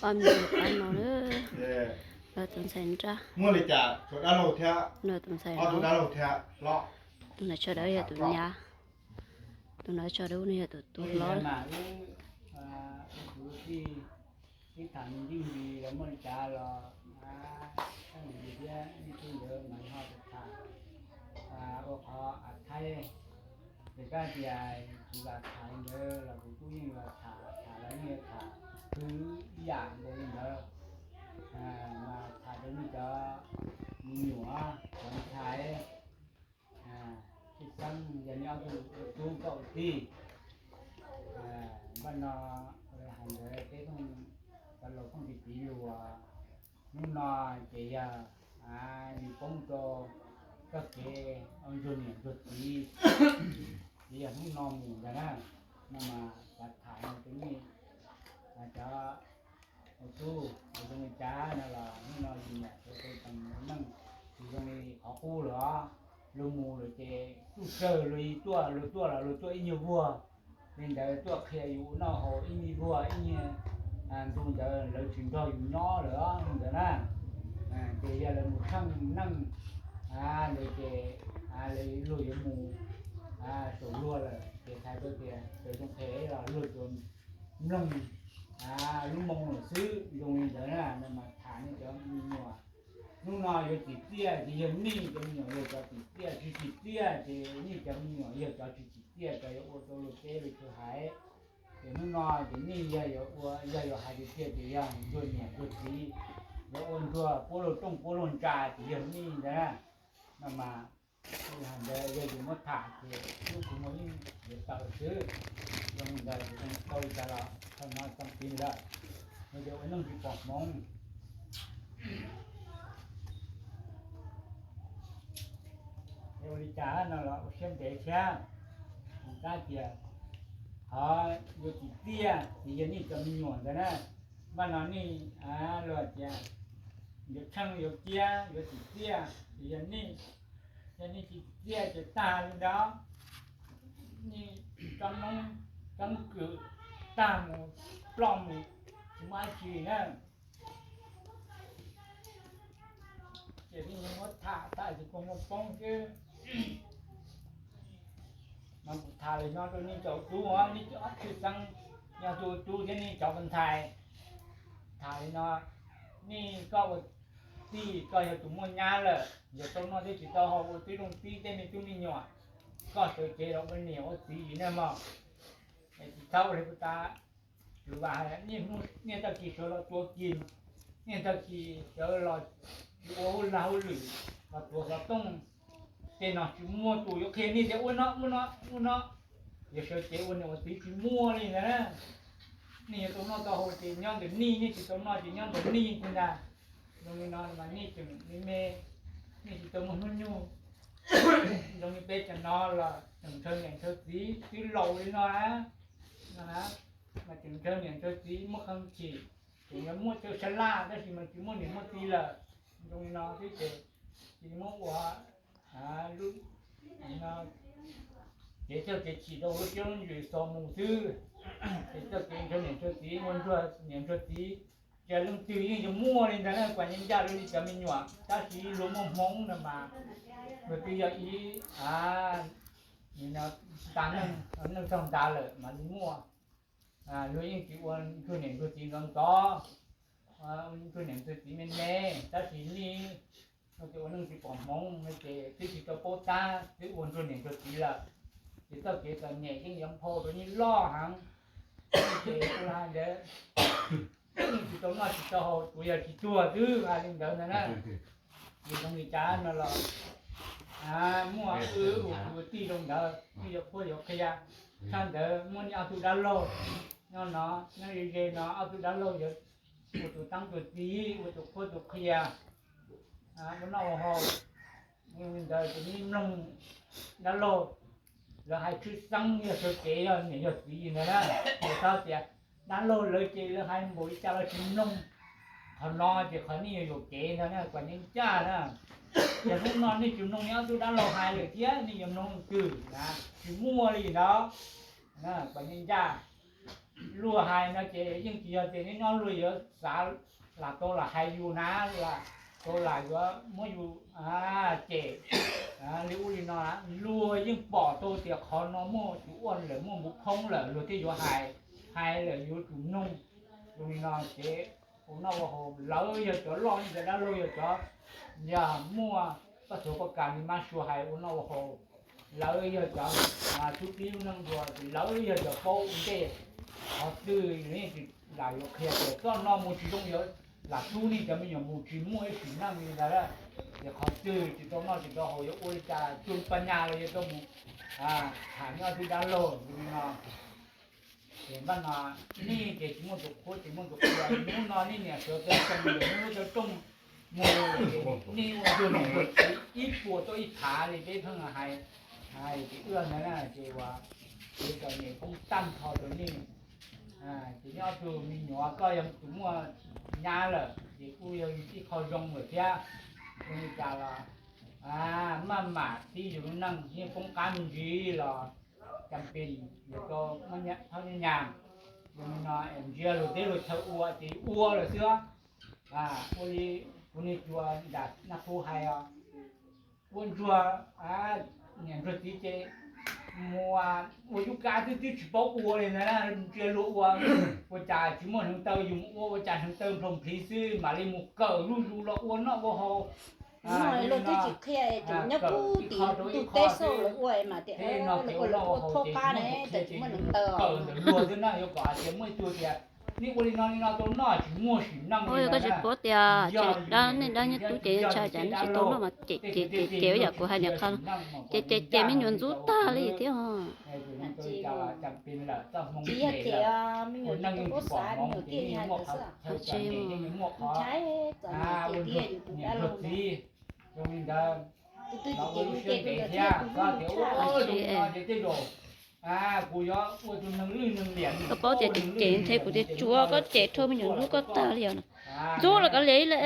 Ob me nyuam qab no na, lawv tus ntxhais nrab, muaj li cas, tus ntxhais no, tus ntxhais dawb yog tus nyab, tus no tso dub no yog tus tub hlob. Ib tham ntsis los muaj li cas los thiab ib tug ntawd mas ho tham ua qhov av thaib. Ces kab tias tsis vam tham li ntawd los kuv kuj yeej yuav tham, tham los yeej yuav tham khwv ib yam nkaus li ntawd. Mas tham rau nej cov me nyuam, cov ntxhais, tshwj xeeb yog nej ob tug tub koj ua tij. Npaj no hais ntawd peb cov laus phooj ywg txiv luas, hnub no ces yog yus poob rau txoj kev ntsuag niam ntsuag txiv, ces yog hnub no mus ntag na. No mas xav tham no rau nej cov ua tub, tsis zoo li cas no los hnub no yus niam txiv tau teem ua neej, tsis zoo li qhov qub lawm os. Luag mus lawm ces tsuj tsawg, luag tuaj, luag tuaj los luag tuaj ib nyuag vuag, li ntawd tuaj qhia yus ua noj haus ib nyuag vuag ib nyuag ntu ntawd lawv tsis nrog yus nyob lawm os, li ntawd na. Ces yog lawv mus tsheej neej ntawd ces luag yuav mus saum luag lawm ces hais rau tias txawm zoo phem los luag tsuas mloog lub moo lawm xwb, zoo li ntawd na. No mas tham nej cov me nyuam, hnub no yuav tsim txiaj ces yog nej cov me nyuam yog cov tsim txiaj, tsis tsim txiaj ces nej cov me nyuam yog cov tsis tsim txiaj, cov yuav ua rau luag teb luag chaw hais. Ces hnub no ces nej yog yuav ua, yog yuav hais tiag tiag ces yog ntsuag niam ntsuag txiv, yuav ua ntsuag puab luag rooj puab luag ntsa ces yog nej ntag na. No mas ntawd yog yus muab tham ces lub kua muag yeej yuav tawm xwb. Zoo li ntawd ces zoo tau li cas los txog no txog tid lawm, no ces ua neej tsis pom hmoov. Es ua li cas no los ua siab ntev thiab. Kuv kab tias qhov yuav tsim txiaj ces yog nej cov me nyuam ntawd na. Npaj no nej luag tias yuav tsheej yuav ciab yuav tsim txiaj ces yog nej, yog nej tsis tsim txiaj ces tag li ntawd, nej tsob noob tsob kwm tag mus ploj mus tsis muaj dab tsi na. Ces nej muab tham tham ces kua muag poob xwb. Mas kuv tham li no rau nej cov tub, nej cov tshwj xeeb, yog tus tub thiab nej cov ntxhais, tham li no, nej koj ua tij koj yog tus muaj nyab lawm, yog tau noj thiab tsis tau haus ua tib zoo txib tej me tub me nyuam, koj sawv cev los ua niam ua txiv li nej mog. Es tsis txhob ua li puag ta, tswv vam hais niaj hnub niaj tag kis sawv los tuav kis, niaj tag kis sawv los tsis ua hauj lag hauj lwm, los tuav xov tooj, tej no tsis muaj tus yuav qhia nej tias ua no ua no ua no, yuav sawv cev ua niam ua txiv tsis muaj li ntag na. Nej yuav tau noj tau haus ces nyob ntawm nej, nej tsis tau noj ces nyob ntawm nej ntag. Zoo li no mas nej tseem me me, nej tsis tau muaj hnub nyoog. Zoo li peb cov no los tseem ntshaw niam ntshaw txiv twb laus li no na, no na, mas tseem ntshaw niam ntshaw txiv muaj qee chim, tseem yuav muaj chaw sab laj tab sis mas tsis muaj niam muaj txiv lawm. Zoo li no xwb ces tsis muab ua lub, no, kev txawj kev chim rau lub siab lub ntsws xaus mus xwb. Ces txoj kev ntshaw niam ntshaw txiv, ua ntsuag niam ntsuag txiv, ces leej twg yeej yuav muaj li ntawd na, kuam yeej ncaj rau li cov me nyuam, tab sis luag muaj hmoov no mas luag twb yog ib nta neej, neej txog nta lawm mas luag muaj. Luag yeej tsis ua ntsuag niam ntsuag txiv ntxov ntxov, ntsuag niam ntsuag txiv me me, tab sis nej no ces ua neej tsis pom hmoov no ces twb tsis tau paub tab twb ua ntsuag niam ntsuag txiv lawm. Ces txoj kev txom nyem yeej yuav nphau rau nej loj heev. Ces kuv hais ntawd, tsis tau noj tsis tau haus tsuas yog tsis tuag xwb, hais li ntawd ntag na. Ces zoo li cas no los muaj wb ua kwv ua tij rau ntawd, nej yuav qhuab yuav qhia. Tshaj ntawd muaj nej ob tug dab laug nyob no, nyob ze ze no, ob tug dab laug yuav ua tus teeb tus txiv, ua tus qhuab tus qhia, ua noj ua haus. Li ntawd ces nej mloog dab laug lawv hais tshwj xeeb yog sawv cev yog niam yog txiv ntag na. Ces txhob tias dab laug lawv ces lawv hais npaum li cas los tsis mloog. Qhov no ces qhov nej yuav yuam kev ntag na, kuam yeej ncaj na. Ces hnub no nej tsis mloog nej ob tug dab laug hais lawm thiab nej yuav mloog leej twg na? Tsis muaj li ntawd. Kuam yeej ncaj. Luag luag hais no ces yeej tsis yog tias nyob nyob luag yuav xav lam tau lam hais yus na, lam tau lam yuav muab yus cem li ub li no. Luag yeej pom tau tias qhov no muaj tus ua lawm, muaj npuv khoob lawm, luag thiaj yuav hais, hais lawm yuav tsum mloog. Zoo li no ces ua noj ua haus lawv yog cov loj, cov dab laug yog cov, yog muaj paj txuag paj kas li mab sua hais ua noj ua haus, lawv yog cov tub tib lub neej dua, lawv yog cov paub ua ntej qhov twg, yeej tsis lam yuav qhia tias txoj no mus tsis zoo, yuav lam tub nej cov me nyuam mus tsis muaj ib sim neej li ntawd. Ces qhov twg tsis tau noj tsis tau haus yuav ua li cas, tsuj paj nyaj los yuav tau mus tham nyob tub dab laug li no. Ces npaj no nej ces tsis muaj tus qhuab tsis muaj tus qhia, hnub no nej niam sawv tau txog mus lawm hnub lub cov rooj mus, nej ua tug niam ua txiv ib puas tuaj ib phav li peb pheej hais, hais ces wb ntawd na ces ua, ces txom nyem poob tag nrho rau nej. Ces nyob tug me nyuam koj yog tus muaj nyab lawm ces kuj yog ib qho zoo lawm thiab. Zoo li cas los maj mam tib yus lub neej yeej poob qab me ntsis los cas pes yuav tau txhob nyab nyas. Zoo li no ntsia luag teb luag chaw ua ces ua lawm xwb. Ua li kuv niag cuas nram Naj Qub hais os, ua ntsuag, niam ntsuag txiv ces mus ua yub kab twb twb tsis paub ua li ntawd, ntsia luag ua, ua cas tsis muaj hneev taw, yus mus ua ua cas hneev taw nplog nplhiv xwb, mam li mus kawm zuj zus los ua noj ua haus. Luag twb tsis qhia, tseem nyob kub tim ntug teb xwb los ua mas tias no ces ua noj ua haus ces tsis muaj tus qhia ces yus mus kawm ntawm luag xwb na, yuav kom hais tias muaj ib tug tias nej ua li no li no tau noj tsis muaj sim neej li ntawd na. Koj tsis paub tias dab, nej dab nyob tub ces ntshai tsam nej tsis tau noj mas cem cem cem cem ib yam kuv hais niam qha, ces cem cem me nyuam ntxub tag li thiab. Tsis yog cem, me nyuam tsis tau paub xav, me nyuam thiaj li hais ntawd xwb. Ntshai txom nyem tiag tiag yus tus dab laug ntawd. Tus twg tsis cem yus ces tus ntawd thiaj tus hlub tshaj. Koj paub tias cem cem ntshe kuv tias tsuav koj cem rau me nyuam ntxub koj tag li os. Ntxub los kav liam ib le,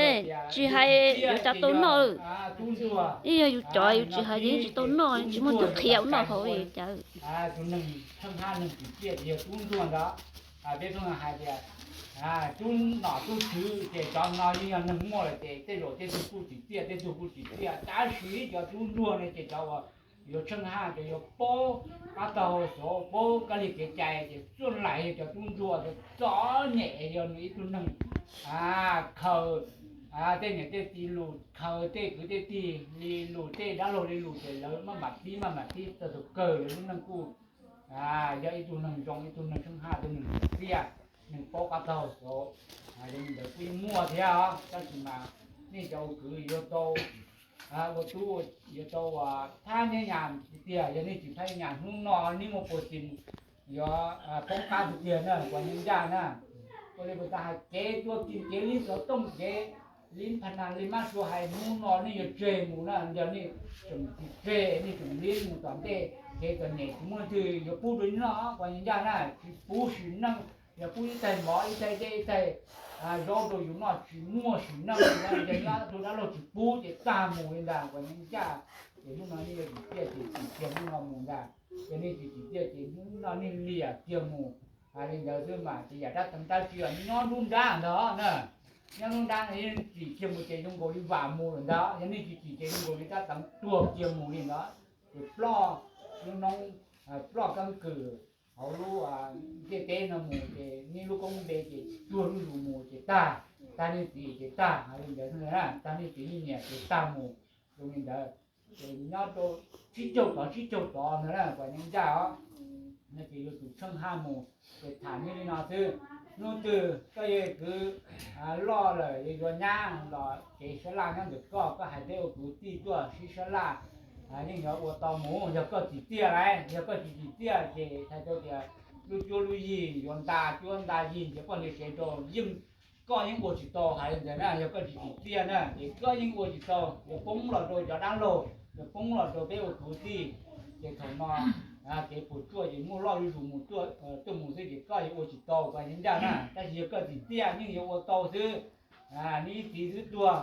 tsis hais yuav cas tau noj. Ib yog yus cov yus tsis hais ces yeej tsis tau noj, tsis muaj tus qhia ua noj haus li cas. Tus neeg txheej haj neeg tsim txiaj ces yog tub ntsuag ntawd. Peb pheej hais tias tub nom tub tswv ces cov no yeej yog neeg muaj lawm ces tej zaum tej tug kuj tsim txiaj tej tug kuj tsim txiaj, tab sis cov tub ntsuag no ces cov uas yuav tsheej haj, cov yuav paub qab tag hauv xov, paub kab li kev cai ces txuj lais yog cov tub ntsuag, cov txom nyem yog nws ib tug neeg khaws tej niam tej txiv lus, khaws tej kwv tej tij li lus, tej dab laug li lus ces lawv maj mam tib maj mam tib txog tus kawg lawv lub neej kuj yog ib tug neeg zoo, ib tug neeg tsheej haj, ib tug neeg tsim txiaj, neeg paub qab tag hauv xov. Yog li ntawd kuj yeej muaj thiab os, tab sis mas nej cov ua kwv yuav tau ua tub yuav tau thab nyab nyas tiag tiag, yog nej tsis thab nyab nyas hnub no nej muaj puas tsim yuav poob qab tiag tiag na, kuv yeej ncaj na. Ua li puas tas hais kev tua kim kev lib xov tooj kev lib pha nas li mab sua hais hnub no nej yuav tseg mus na, yog nej tseem tsis tseg nej tseem lib mus tom ntej ces txom nyem tsis muaj leej twg yuav pub rau nej noj, kuv yeej ncaj na, tsis pub sim neej, yog pub ib tais mov ib tais dej ib tais zaub rau yus noj tsis muaj sim neej li na, yog nyob tus dab laug tsis pub ces tag mus li ntag, kuv yeej ncaj. Ces hnub no nej yuav tsim txiaj ces tsim kiag hnub no mus ntag, yog nej tsis tsim txiaj ces hnub no nej liam kiag mus. Hais li ntawd xwb mas ces yam rab teev rab tsi los nyob nruab nrab ntag na, nyob nruab nrab no yeej tsim kiag mus ces zoo nkaus li vam mus lawm ntag, yog nej tsis tsim ces zoo nkaus li rab teev tuag kiag mus li ntawd. Ces ploj lub noob, ploj keeb kwm hauv lub ntiaj teb no mus ces nej lub koob npe ces tsuag zuj zus mus ces tag, tag nej txiv ces tag, hais li ntawd xwb na, tag nej txiv nej niam ces tag mus. Zoo li ntawd ces nyob rau tsib caug tod tsib caug tod ntawd na, kuv yeej ncaj os. No ces yuav tsum tsheej haj mus, ces tham nej li no xwb. Hnub twg koj yawg kwv loj lawm yuav yuav nyab los kev sab laj nyob ntawm koj, koj hais peb ua kwv tij tuaj sib sab laj, yeej yuav ua tau mus. Yog koj tsim txiaj lawm, yog koj tsis tsim txiaj ces hais tau tias lub cuab lub yig yuav nta cuab nta yig nrhiav poj nrhiav sev rau yeej, koj yeej ua tsis tau. Hais li ntawd na, yog koj tsis tsim txiaj na ces koj yeej ua tsis tau, yuav poob los rau cov dab laug, yuav poob los rau peb ua kwv tij. Ces thaum no kev puas tsuaj ces muaj loj zuj zus mus tuaj mus xwb ces koj yuav ua tsis tau, kuv yeej ncaj na. Tab sis yog koj tsim txiaj yeej yuav ua tau xwb. Nej ib txiv xwb tuag,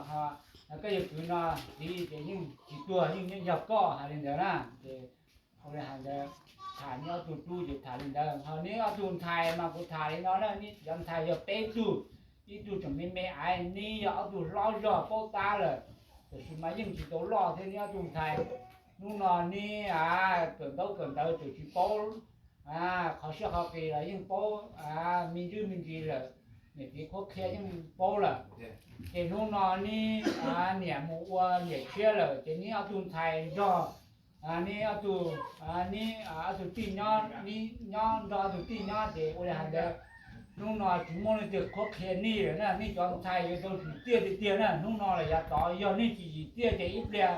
koj yawg kwv no txiv ces yeej tsis tuag, yeej yog koj. Hais li ntawd na ces Ua li hais ntawd, tham neb ob tug tub ces tham li ntawd, ho neb ob tug ntxhais mas kuv tham li no na, neb cov ntxhais yog peb tug, ib tug tseem me me aiv, neb yog ob tug hlob zog paub tab lawm, tiam sis mas yeej tsis tau loj thiab neb ob tug ntxhais. Hnub no neb kawm ntaub kawm ntawv tseem tsis paub qhov siab qhov qis los yeej paub me ntsis me ntsis lawm, niam txiv qhuab qhia yeej paub lawm. Ces hnub no neb niam mus ua niam tshiab lawm ces neb ob tug ntxhais nrog neb ob tug, neb ob tug tij nyob, neb nyob nrog ob tug tij nyob ces ua li hais ntawd, hnub no tsis muaj leej twg qhuab qhia neb lawm na, neb cov ntxhais yuav tau tsim txiaj tiag tiag na. Hnub no los yav tod yog neb tsis tsim txiaj ces ib pliag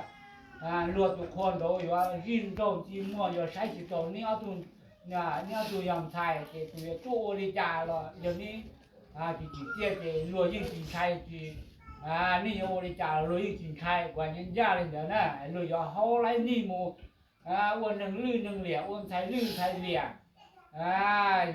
luag tus qhua nraud yuav zij nraug nti muag, yuav saib tsis taus neb ob tug. Neb ob tug yog ntxhais ces tus yuav tuaj ua li cas los yog neb tsis tsim txiaj ces luag yeej tsis ntshai, tsis, neb yuav ua li cas los luag yeej tsis ntshai, kuv hais ncaj li ntawd na. Luag yuav haub laib neb mus ua neeg lwj neeg liam, ua ntxhais lwj ntxhais liam,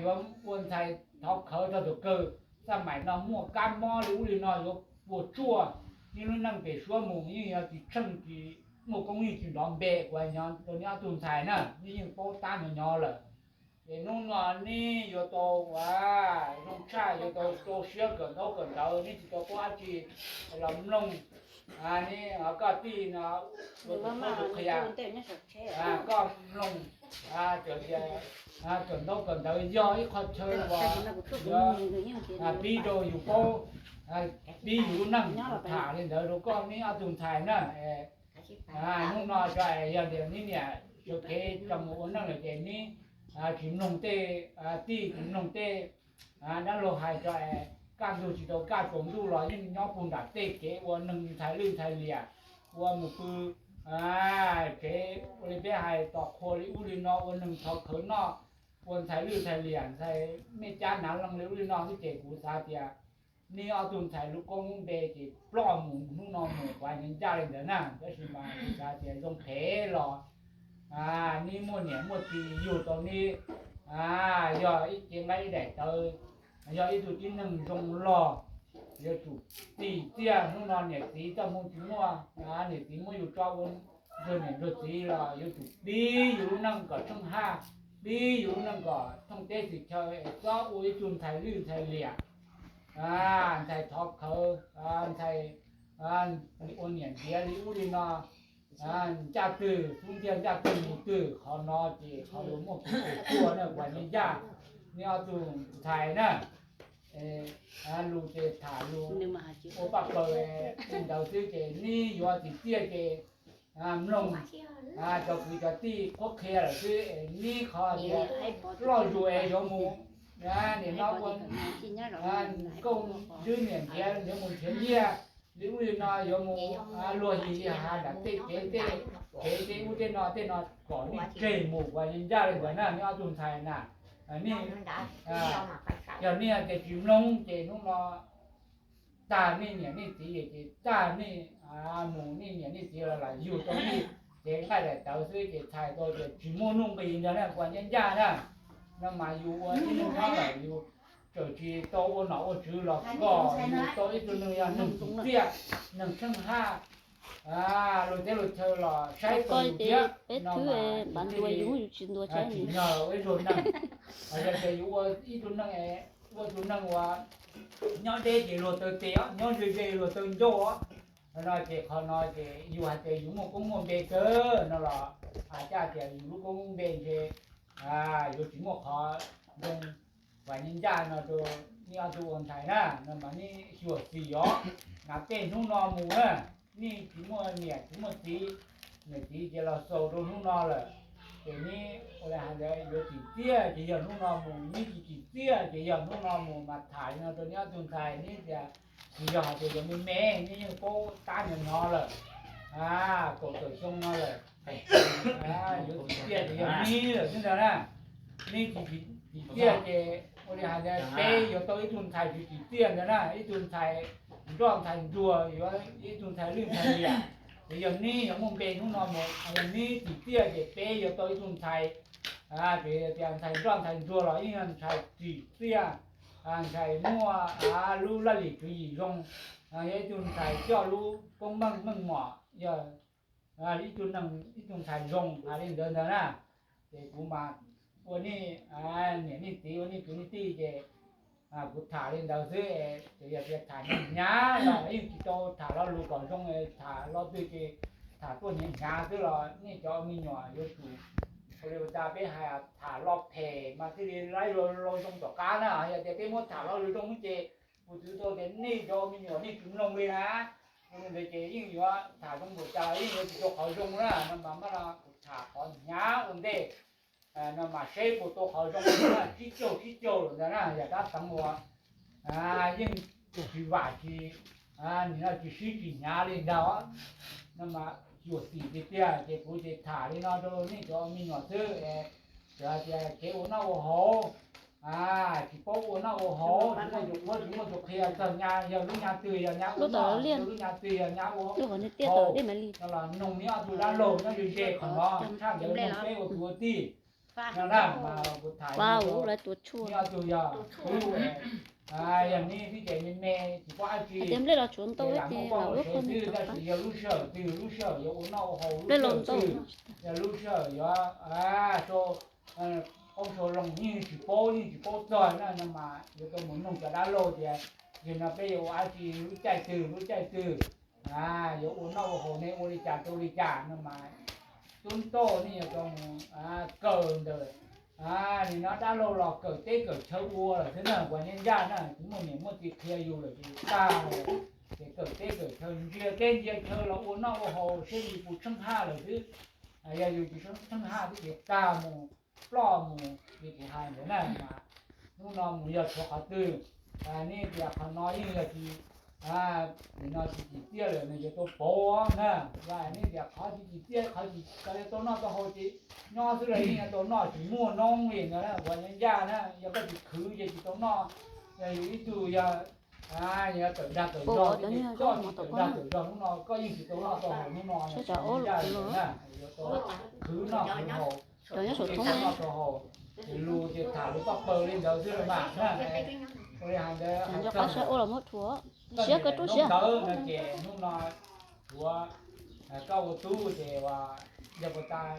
yuav ua ntxhais thov khawv rau tus kawg. Xaj maim no muaj kab mob li ub li no yuav puas tsuaj, neb lub neej pem suab mus yeej yuav tsis tsheej, tsis muaj koob yeej tsis nrov npe. Kuv hais rau neb ob tug ntxhais na, neb yeej paub tab nyob nyob lawm. Ces hnub no neb yuav tau ua zoo tshaj, yuav tau rau siab kawm ntaub kawm ntawv, neb tsis tau paub dab tsi los mloog neb koj tij no ua tus qhia, koj mloog tias kawm ntaub kawm ntawv yog ib qho chaw uas yuav pib rau yus paub, pib yus lub neej. Tham li ntawd rau koj neb ob tug ntxhais na. Hnub no tso es yog tias neb niam sawv kev tso mus ua neej lawm ces neb tsis mloog tej tij, tsis mloog tej dab laug hais tso es kaj ntug tsis tau kaj tsaus ntuj los yeej nyob puag nram tej kev ua neeg ntxhais lwj ntxhais liam, ua mus pw tsev ua li peb hais tos qhua li ub li no, ua neeg thov khawv noj, ua ntxhais lwj ntxhais liam, ntxhais mej cab nav leej li ub li no xwb ces kuv xav tias neb ob tug ntxhais lub koob lub npe ces ploj mus hnub no mus, kuv hais ncaj li ntawd na. Tab sis mas kuv xav tias zoo phem los neb muaj niam muaj txiv yug tau neb, yog ib cev nqaij ib daim tawv, yog ib tug tib neeg zoo log, yuav tsum tsim txiaj. Hnub no niam txiv txoj hmoo tsis muaj, niam txiv muab yus tso ua ntsuag niam ntsuag txiv los yuav tsum pib yus lub neej kom tsheej haj, pib yus lub neej kom thooj teb xwm chaw es txhob ua ib tug ntxhais lwj ntxhais liam, ntxhais thov khawv, ntxhais ua niam ntiav li ub li no, ncaj twg xub ntiag ncaj twg mus twg. Qhov no ces qhov uas muaj kev puas tsuaj na, kuv hais ncaj, neb ob tug ntxhais na. Lus ces tham lus ua paj paws li ntawd xwb ces neb yuav tsim txiaj ces mloog cov kwv cov tij qhuab qhia lawm xwb. Neb qhov tias loj zus es yuav mus nim no ua nkauj ntxwb niam ntiav yuav mus nrhiav liaj li ub li no, yuav mus luag yim li hav nram tej kev tej kev tej ub tej no tej no kom nej tseg mus, kuv hais ncaj li ntawd na neb ob tug ntxhais na. Nej, yog nej tias tsis mloog ces hnub no tag nej niam nej txiv ces tag nej mus, nej niam nej txiv los lam yug tau nej cev nqaij daim tawv xwb ces txhais tau tias tsis muaj nuj nqis ntag na, kuv hais ncaj ncaj na. No mas yus ua ib tug hlob lawm yus txawm tsis tau ua nom ua tswv los kom yus tau ib tug neeg yog neeg tsim txiaj, neeg tsheej haj, luag teb luag chaw los saib tau yus thiab no mas yus thiaj li tsim nyog ua ib zaug neeg. Yog tias yus ua ib tug neeg, ua tus neeg uas nyob deb ces luag taw tes os, nyob ze ze luag taw ncauj os, no ces qhov no ces yus hais tias yus muaj koob muaj npe kawg no los hais ncaj tias yus lub koob lub npe ntshe yuav tsis muaj qhov zoo. Vam ncaj no rau nej ob tug ua ntxhais na, no mas nej xyuam xim os. Nas tej hnub no mus na, nej tsis muaj niam tsis muaj txiv, niam txiv ces los xaus rau hnub no lawm, ces neb ua li hais tias yuav tsim txiaj ces yog hnub no mus, neb tsis tsim txiaj ces yog hnub no mus. Mas tham li no rau neb ob tug ntxhais, neb tias tsis yog hais tias yog me me, neb yeej paub tab nyob nyob lawm, kaum tawm xyoo no lawm, yuav tsim txiaj ces yog neb lawm xwb ntag na. Neb tsis tsim txiaj ces ua li hais tias peb yuav tau ib tug ntxhais tsis tsim txiaj ntag na, ib tug ntxhais nroj ntxhais ntsuag, yuav ib tug ntxhais lwj ntxhais liam. Ces yog neb yuav muaj npe hnub no mus, yog neb tsim txiaj ces peb yuav tau ib tug ntxhais, ces tias ntxhais nroj ntxhais ntsuag los yeej yog ntxhais tsim txiaj, ntxhais muaj lub laj lim tswv yim zoo, yog ib tug ntxhais coj lub koob meej meej mom, yog ib tug neeg, ib tug ntxhais zoo hais li ntawd ntag na. Ces kuv mas ua nej niam nej txiv, ua nej kwv nej tij ces kuv tham li ntawd xwb. Ces yog tias tham hnyav los yeej tsis tau tham lo lus kom zoo, tham lo twg ces tham tuaj hnyav hnyav xwb los nej cov me nyuam yuav tsum, ua li cas peb hais tham lo phem mas thiaj li laib lo zoo tom qab na. Yog tias peb muab tham lo lus zoo ces kuv twv tau tias nej cov me nyuam nej tsis mloog li na. Ntawd ces yeej yuav tham zoo npaum cas los yeej yuav tsis tau qhov zoo na. No mas maj no kuv tham qhov hnyav ua ntej, no mas seb puas tau qhov zoo. Tsib caug tsib caug lawm ntag na, yog dab teev uas yeej tsis vam tsis, nim no tsis sib tsis hnyav li ntag. No mas yuam xim tiag tiag ces kuv ces tham li no rau nej cov me nyuam xwb. Txawm hais tias kev ua noj ua haus, tsis paub ua noj ua haus, tsis muaj tus qhuab tsis muaj tus qhia, txog nyab yog lub nyab twg yog nyab ua noj, lub nyab twg yog nyab ua haus, no los noog nej ob tug dab laug nyob ze ze qhov no, tshaj ntawd noog peb ua tus ua tij. No na mas kuv tham nej ob tug yog tub, yog nej tib ces me me tsis paub dab tsi, ces lam muab poj muab sev xwb, tab sis yog lub sij hawm twg lub sij hawm yuav ua noj ua haus lub sij hawm twg, yog lub sij hawm yuav sau qoob sau loo yeej tsis paub yeej tsis paub txog na, no mas yuav tau mus noog cov dab laug tias yog no peb yuav ua dab tsi lub caij twg lub caij twg, yuav ua noj ua haus ne ua li cas rau li cas no mas tub ntoj nej yuav tau mus kawm ntawm, nim no dab laug los kawm teb kawm chaw ua lawm xwb na, kuv ncaj ncaj na, tsis muaj niam muaj txiv qhia yus lawm ces tag lawm. Ces kawm teb kawm chaw ntsia teb ntsia chaw los ua noj ua haus seb yus puas tsheej haj lawm xwb. Yog yus tsis tsheej haj xwb ces tag mus ploj mus li kuv hais ntawd na mas hnub no mus yog tshuav qhov twg, nej tias qhov no yeej yog tsis, nim no tsis tsim txiaj lawm nws yuav tau pauv na. Yog nej tias qhov tsis tsim txiaj qhov tsis tau noj tau haus ces nyob xwb los yeej yuav tau noj tsis muaj noob li ntawd na, kuv ncaj ncaj na, yog koj tsis khwv ces tsis tau noj. Yog yus ib tug yog tawm dag tawm zog, koj tsis tawm dag tawm zog hnub no koj yeej tsis tau noj tau haus hnub no, ncaj ncaj na, yuav tau khwv noj khwv haus, tsis tau noj tau haus. Ces lus ces tham lus paj paws li ntawd xwb mas na. Ua li hais ntawd, koj niam ntawd no ces hnub no yuav koj ua tub ces yog puas tas,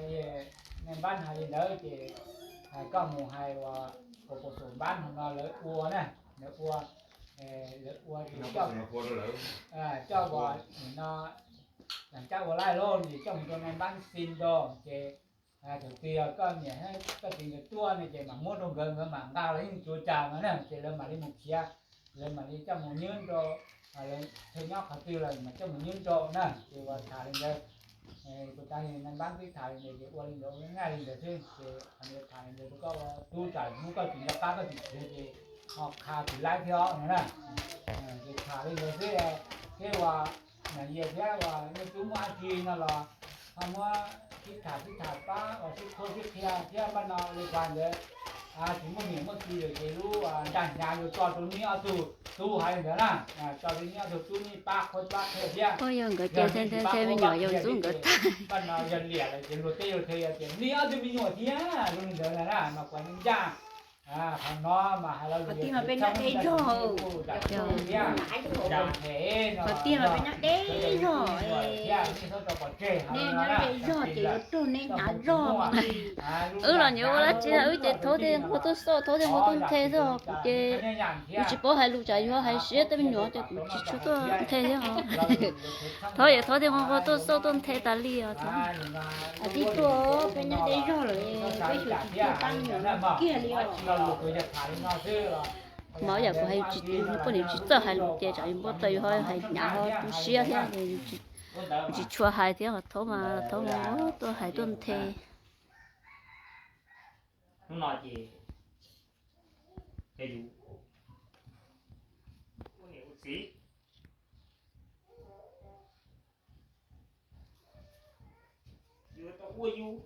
nai npab hais li ntawd ces koj mus hais uas kuv puas xum npab no lawv ua na, lawv ua, lawv ua coj, coj uas nim no caj ua laij lauj, ces coj mus rau nai npab xi nrog ces thaum twg yog koj niam koj txiv nkawd tuaj ne ces mam muab rau nkawd, nkawd mam nqa los yeej tsuav cas mas na, ces lawv mam li mus khiav, lawv mam li coj mus nyob rau, lawv nyob qhov twg los mam coj mus nyob rau na. Ces uas tham li ntawd, kuv tas nai npab twb tham li ntawd ces ua li ntawd ua nyaj li ntawd xwb. Ces tham li ntawd rau koj ua tub, tsam hnub koj tsis nco qab koj tsis khiav ces ho qha tsis laib thiab os no na. Ces tham li ntawd xwb, thiab uas niam yawg thiab uas nej tub muaj dab tsi no los ho muab sib tham sib tham pab uas sib qhuab sib qhia thiab. Npaj no li kuv hais ntawd, tsis muaj niam muaj txiv lawm ces lub nra hnyav yuav tso rau nej ob tug tub hais li ntawd na, tso rau nej ob tug tub nej pab qhuab pab qhia thiab. Yog nkawd ces nthe me nyuam yog ntxub nkawd tag. Npaj no yog liam lawm ces luag teb luag chaw yog tias nej ob tug me nyuam thiab zoo li ntawd na, mas kuv ncaj. Qhov no mas hais lo lus yog txheeb dab tsi kuj zam txuj thiab, zam phem no, thiab nej txhob tso pov tseg hais li no na, tab sis lawm koj mus tsis muaj. Wb los nyob ua dab tsi, wb ces thauj tej nqua tuaj xauj, thauj tej nqua tuaj nthe xwb, kuv ces kuv tsis paub hais lus tsam yog hais siab tej me nyuam ces kuv tsis tshua tuaj nthe thiab os. Thauj ces thauj tej nqua nqua tuaj xauj tuaj nthe tas li os. Tib tuaj peb nyob deb zog lawm, peb xyuas tsis txawj pab me nyuam kiag li os. Mas yam kuv hais tsis, poj niam tsis txawj hais lus ces tsam yus npau taws yus ho hais hnyav ho tu siab thiab, tsis tshua hais thiab. Thauj mas thauj mas tuaj hais tuaj nthe. Hnub no ces yus ua niam ua txiv, yus tau ua yus,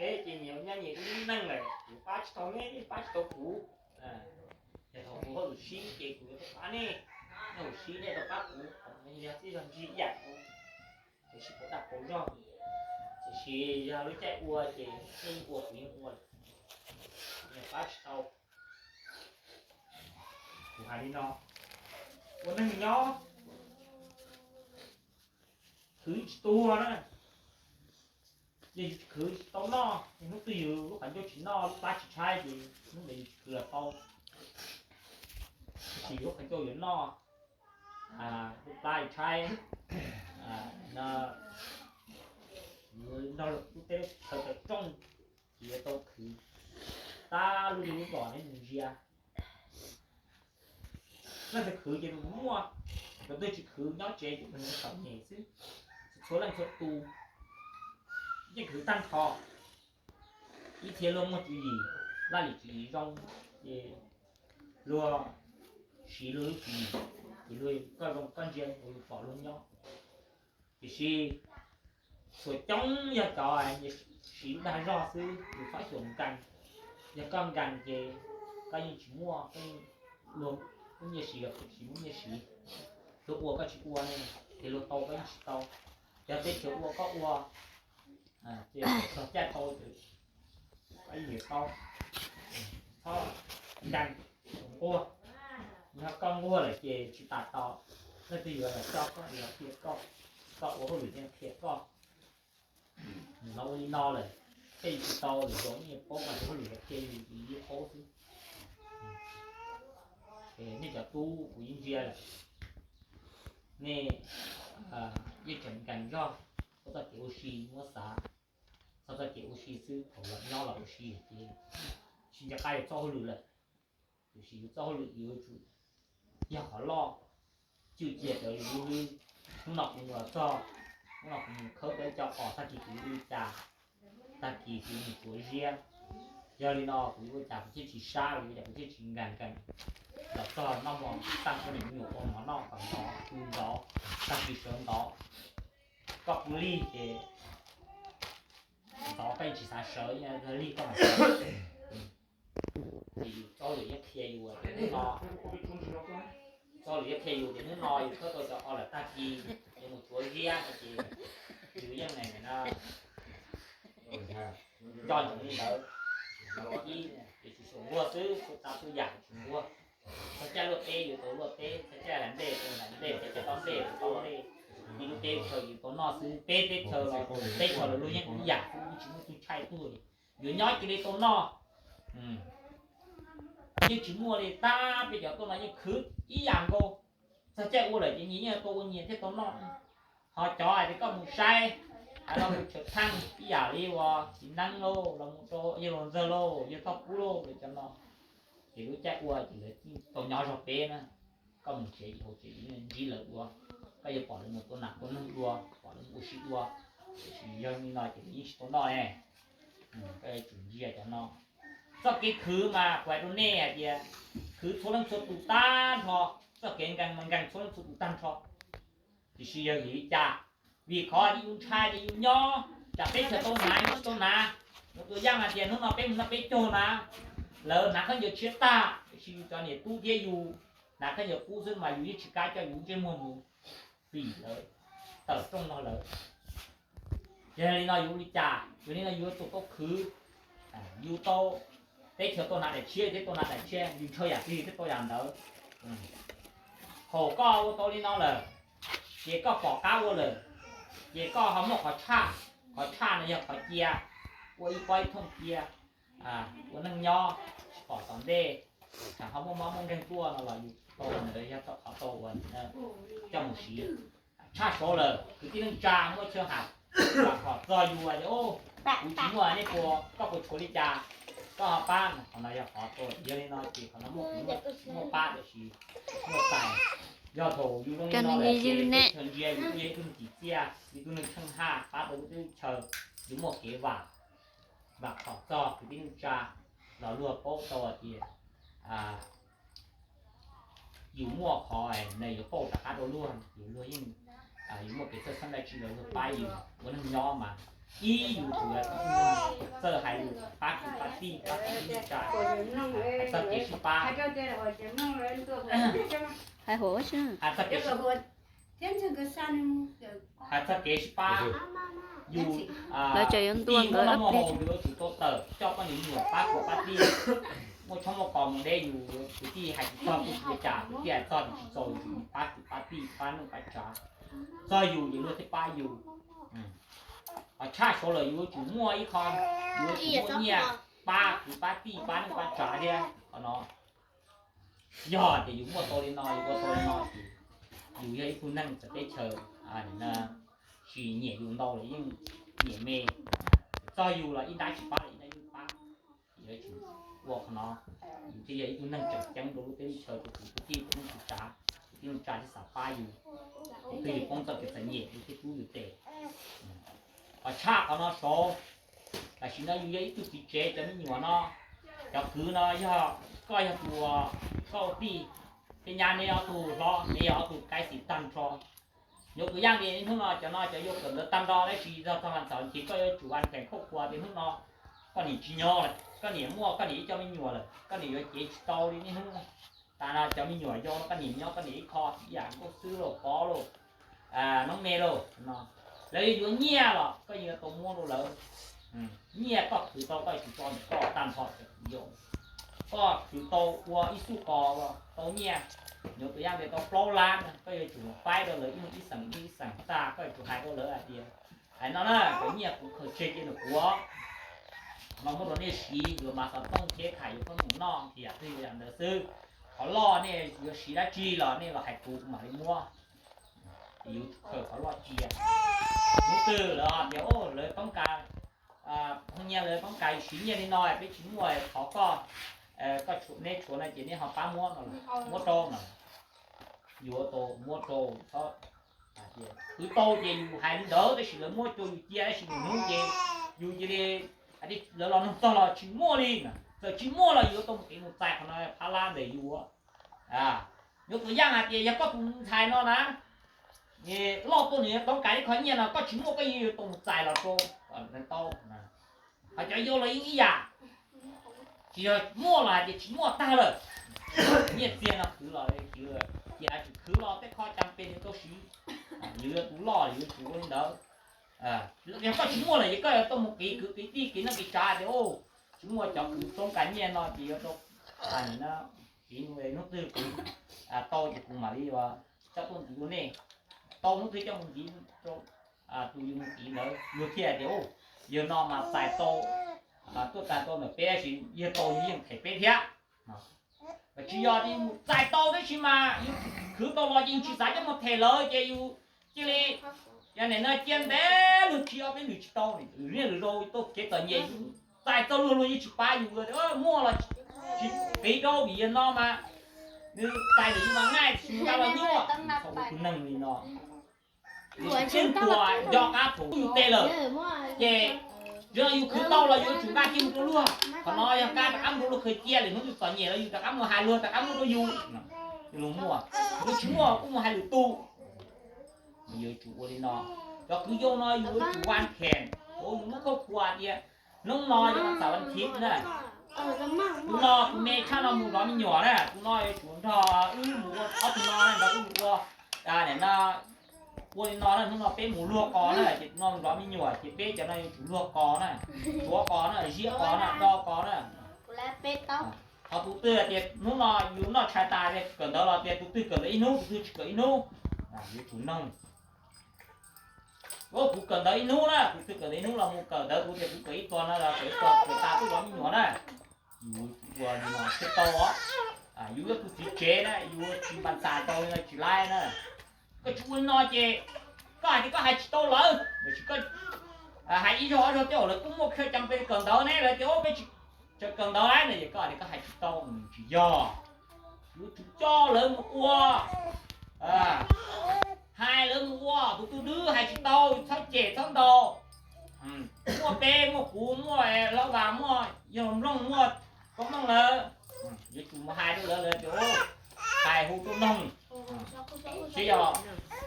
peb ces nyias nyob nyias lub neej lawm, kuv pab tsis tau nej, nej pab tsis tau kuv. Ces thaum kuv hauj lwm sib ces kuv yuav tau pab nej, nej hauj lwm sib nej tau pab kuv, yog txij zog ntsig ib yam kuv, tiam sis kuv daj kuv zog, tiam sis yog lub caij ua ces nej yeej ua kuv yeej ua, nej pab tsis tau. Kuv hais li no, ua neeg nyob khwv tsis tuag na. Yog yus tsis khwv tsis tau noj, hnub twg yus lub qhov ncauj tsis noj, lub plab tsis tshaib ces hnub ntawd yus tsis khwv los tau. Tab sis yus lub qhov ncauj yuav noj, lub plab tshaib, nrog lub teb lub chaw tawm rooj, ces yuav tau khwv. Tab lub zej lub zos neb mus ntsia, leej twg khwv ces tus muaj, tus twg tsis khwv nyob tsev ces tus txom nyem xwb. Txhua leej txhua tus yeej khwv tag nrho, ib txhia luag muaj tswv yim, laj lim tswv yim zoo, ces luag siv luag lub tswv yim, ces luag koj zoo koj ntsia luag pom luag nyob. Tiam sis txhua coob yog cov siv lub dag zog xwb, yus txhob xyaum nkees. Yog koj nkees ces koj yeej tsis muaj, koj yeej, luag muaj nyiaj siv los koj tsis muaj nyiaj siv. Luag ua koj tsis ua ne, ces luag tau koj yeej tsis tau. Yog teb chaws ua koj ua, ces txog caij tau ces koj yeej yuav tau. Txhob nkees, nquag. Yog koj nquag lawm ces tsis tas tau, leej twg yuav los coj koj, yuav qhia koj, koj ua hauj lwm yeej qhia koj. Nws no ua li no lawm, tej yus tsis tau lwm zaus nej paub mas tus hauj lwm qhia yus, yus yeej paub xwb. Nej cov tub kuv yeej ntsia lawm, nej yeej tseem nkees zog, txhob txoj kev ua si muab xav, txhob txoj kev ua si xwb, thaum los nyob los ua si ces tsis nco qab yuav txoj hauj lwm lawm. Tiam sis yus txoj hauj lwm yuav tsum yog qhov loj, cwj cia cov yus lub hlwb. Hnub no kuv mus los txog, hnub no kuv mus khawb tau cov qos, tag kis kuv li cas, tag kis kuv mus tsuav ziab. Yog li no kuv yuav ua cas kuv thiaj tsis sab, yuav ua cas kuv thiaj tsis nkees nkees los txog noj mov, tag kis me nyuam ua mov noj kom ntov, ntov, tag kis sawv ntov. Koj pw lig ces ntov koj yeej tsis xav sawv, lig koj mas sawv. Ces yus txoj hauj lwm yeej qhia yus tias hnub no, txoj hauj lwm yeej qhia yus tias hnub no yus khawb tau cov qos lawm, tag kis yuav mus tsuav ziab no ces yus yeej nco ntsoov li ntawd. Ib, yus tsis xyaum nquag xwb, txhua tsav txhua yam tsis nquag. Txog caij luaj teb yus tau luaj teb, txog caij hlais nplej tau hlais nplej, txog caij tob nplej tau tob nplej. Yus lub teb chaws yus tau noj xwb, peb teb chaws los teb chaws los luag yeej ib yam xwb, yeej tsis muaj tug tshaij tuag li. Yuav nyob cia li tau noj, yeej tsis muaj li. Tab peb cov tuaj no yeej khwv ib yam nkaus, txog caij ua lawm ces nyias yeej tau ua nyias thiaj tau noj. Ho cov hais tias koj mus saib, hais los mus tshawv txheej ib yam li uas txiv neeb lauj, los mus rau yawg luag ntxawg lauj, yawg thoj kub lauj, lawv cov no ces lub caij ua ces lawv tau nyob zog peb na. Koj mus tsev ces hauv tsev ntsib lawv dua, koj yuav pom lawv mus tua nas tua noog dua, pom lawv mus ua si dua. Tiam sis yog li no ces lawv yeej tsis tau noj ne. Koj yuav tsum ntsia cov no. Txoj kev khwv mas kuv hais rau nej hais tias khwv txhua leej txhua tus tag nrho, txoj kev nkees mas nkees txhua leej txhua tus tag nrho. Tiam sis yog vim li cas? Vim qhov tias yus ntshai tias yus nyob tsam peb chaws tau hnav yus tsis tau hnav. Mus tua yaj hais tias hnub no peb mus noj peb caug na, lawv hnav khaub ncaws tshiab tag, tiam sis yus cov niam tub thiab yus hnav khaub ncaws qub xwb mas yus yeej tsis kam coj yus ntsej muag mus, vim lawv tawm rooj nrog lawv. Yog li no yus ua li cas? Yog li no yus yuav tsum tau khwv. Yus tau, teb chaws tau hnav daim tshiab thiab tau hnav daim tshiab, yus ntshaw yam twg thiaj tau yam ntawd. Thaum koj ua tau li no lawm, ces koj pom qab ua lawm, ces koj ho muaj qhov tshaj. Qhov tshaj no yog qhov cia, ua ib pob ib thooj cia, ua neej nyob tsis pom tom ntej, tsam ho muaj mob muaj nkeeg tuaj no los yus tau ntawd yog tau qhov tau uas coj mus siv. Tshaj saud lawm kwv tij neej tsa muaj chaw hais, vam khom txog yus tias, kuv tsis muaj nej puas, koj puas tshuav li cas, koj ho pab. Qhov no yog qhov tau, yog li no ces qhov no muaj, muaj pab tiam sis muaj tais. Yog thaum yus zoo li no lawm ces teb chaws ntsia yus kuj yog ib tug neeg tsim txiaj, ib tug neeg tsheej haj pab tau lub teb lub chaw, yus muaj kev vam, vam khom txog kwv tij neej tsa los luag paub tau hais tias yus muaj qhov na yuav pauj rov qab rau luag, yus luag yeej, yus muaj kev txawj xeeb dab tsi los luag pab yus ua neej nyob mas. Ib yus tsuas yog txawj hais lus pab kwv pab tij pab kwv tij neej tsa, hais txog kev sib pab, hais txog kev sib pab. Yus, lawv tseem yuav ntuas nkawd ua plig. Yus yuav tsum tau tawm coj poj niam me nyuam pab kwv pab tij. Muaj tshoob muaj kos mus deb yus kwv tij hais tsis txog kuj tsis ua cas, kwv tij hais txog tsis txaus yus tsum pab kwv pab tij pab neej pab tsav. txog yus ces luag thiaj pab yus. Ho tshaj saud lawm yus yuav tsum muaj ib qho, yus yuav tsum muaj nyiaj pab kwv pab tij pab neej pab tsav thiab qhov no. Yog tias yus muaj tau li no, yus ua tau li no ces yus yog ib tug neeg txawv teb chaws, tsis nyiam yus ntau los yeej nyiam me. Txog yus los ib nrab tsis pab los ib nrab yeej pab. Yuav tsum ua qhov no, yus thiaj yog ib tug neeg tseem ceeb rau lub teb lub chaw, rau kwv tij rau neej tsa, kwv tij neej tsa thiaj xav pab yus. Twb yus poob txoj kev txom nyem yus thiaj rub yus tes. Ho tshaj qhov no saud, tam sim no yus yog ib tug txiv tsev, cov me nyuam no, cov kwv no yog, koj yog tus, koj ua tij, thiab nyab neb ob tug hlob, neb yog ob tug kaib xis tag nrho. Yuav tus yaj li hnub no cov no cov yuav kawm ntawv tag nrho tab sis txog txog vas xaum ces koj yuav tsum ua pheem khauj khuav tias hnub no koj niam tsis nyob lawm, koj niam muaj koj niam ib co me nyuam lawm, koj niam yuav cev tsis tau li niaj hnub. Tas no cov me nyuam yau no koj niam nyob koj niam ib qho, ib yam nkauj xwb lauj, pov lauj, noob me lauj no, lawv yuav yuav nyiaj los koj yuav tau muab rau lawv. Nyiaj koj khwv tau koj yuav tsum tso ntawm koj tag nrho cov kwv yau. Koj khwv tau ua ib xub qos tau nyiaj, yuav tus yaj li tau plaub lab, koj yuav tsum faib rau lawv ib xeem ib xeem tag, koj yuav tsum hais rau lawv hais tias, hais no na, cov nyiaj kuv khaws tseg cia nws puav no muab rau nej siv, yuav mas xov tooj thiab khais yuav koob mus noj thiab twb yam ntawd xwb. Qhov loj nej yuav siv dab tsi los nej los hais kuv, kuv mam li muab. Ces yus khaws qhov loj cia. Hnub twg lawv tias lawv poob ka, nyiaj lawv poob ka, yus siv nyiaj li no peb tsis muaj, thov koj, koj tshuav, neb tshuav no ces neb ho pab muab no, muab rau no. Yuav tau muab rau, txhob, khwv tau ces yus hais li ntawd tab sis lawv muab rau yus cia tab sis nws hnub ces yus cia li, lawv los nug txog los tsis muaj li. Txawm tsis muaj los yus yuav tau mus kev mus txais qhov no phab lab ntawm yus. Yuav tus yaj hais tias yog koj tus ntxhais no na, loj tuaj nws yuav toob ka ib qho nyiaj no koj tsis muaj koj yeej yuav tau mus txais los rau tau. Hos cov yau los yeej ib yam, tsis yog muaj los hais tias tsis muaj tag lawm. Nyiaj txiag no khwv los, cia tsis khwv los tej qho cas pes nws tau siv. Yus yog tus loj yus yuav tsum ua li ntawd. Yog koj tsis muaj lawm ces koj yuav tau mus qiv kwv qiv tij qiv neej qiv tsav tias tsis muaj cov kwv toob ka nyiaj no ces yuav tau qiv, hnub twg kuv tau ces kuv mam li coj tuaj ntxiv rau nej. Tau hnub twg coj mus ntxiv rau tus yus mus qiv ntawd luag thiaj tias yawg no mas txais tau, tuaj txais tau ntawm peb tab sis yawg tau yus yeej them peb thiab. Tsis yog tias yus txais tau tab sis mas yus khwv tau los ces yus tsis xav coj mus them lawv ces yus cia li, yog nim no cia ntev luag tsis ob peb lwm tsis tau, niaj lwm zaus tuaj kev txom nyem, txais txog luag luag yeej tsis pab yus, muaj los tsis qiv rau vim yawg no mas nws txais lawm yus mas nqaij tsis mus nqa los nyuaj. Txhob ua tus neeg li no. Yus tsis tuag nco qab thaum yus tej lawm, ces yog yus khwv tau los yuav tsum nqa cia mus rau luag. Qhov no yog nqa rov qab mus rau luag khaws cia, lwm hnub yus txom nyem los yus rov qab mus hais luag rov qab muab rau yus. Yus muaj, yus tsis muaj kuj mus hais lwm tus. Yus yuav tsum ua li no. Cov kwv yau no yus yuav tsum ua khees, ua yus lub khaub khua tias hnub no yog vas xaum vas thiv na, tus no tus me tshaj no mus zov me nyuam na, tus no yuav tsum nrog wb mus ua, ob tug no nrog wb mus ua, nim no ua li no na, hnub no peb mus luag qos na, ces tus no mus zov me nyuam ces peb cov no yuav tsum luag qos na, tshuav qos na, ziab qos na, do qos na. Qhov tus twg tias hnub no yus noj tshais tas kawm ntawv los tias tus twg kawm ntawv ib hnub, tus twg tsis kawm ib hnub, yuav tsum noog. Kuv kawm ntawv ib hnub na, tus twg kawm ntawv ib hnub los mus kawm ntawv, kuv tias kuv kawm ib tuas no los kawm ib tuas, kawm tas tuaj zov me nyuam na. Yus ua li no thiaj tau os. Yus yog tus txiv tsev na, yus tsis npam txais tau li no tsis laib na. Koj tsis ua li no ces koj hais tias koj hais tsis tau lawv, tiam sis koj hais ib zaug ob zaug tej zaum lawv kuj muaj qhia cam pes kawm ntawv ne, lawv tias peb tsis kawm ntawv lawm no ces koj hais tias koj hais tsis tau, tsis yog. Yuav tsum coj lawv mus ua, hais lawv mus ua, tus twg twb hais tsis tau txhob cem txhob ntaus. Muaj peb muaj kuv muaj Lauj Vas muaj Yawg Nplooj muaj Koob Noog lawv, yuav tsum mus hais rau lawv, lawv tias hais hu tuaj noog. Seb yog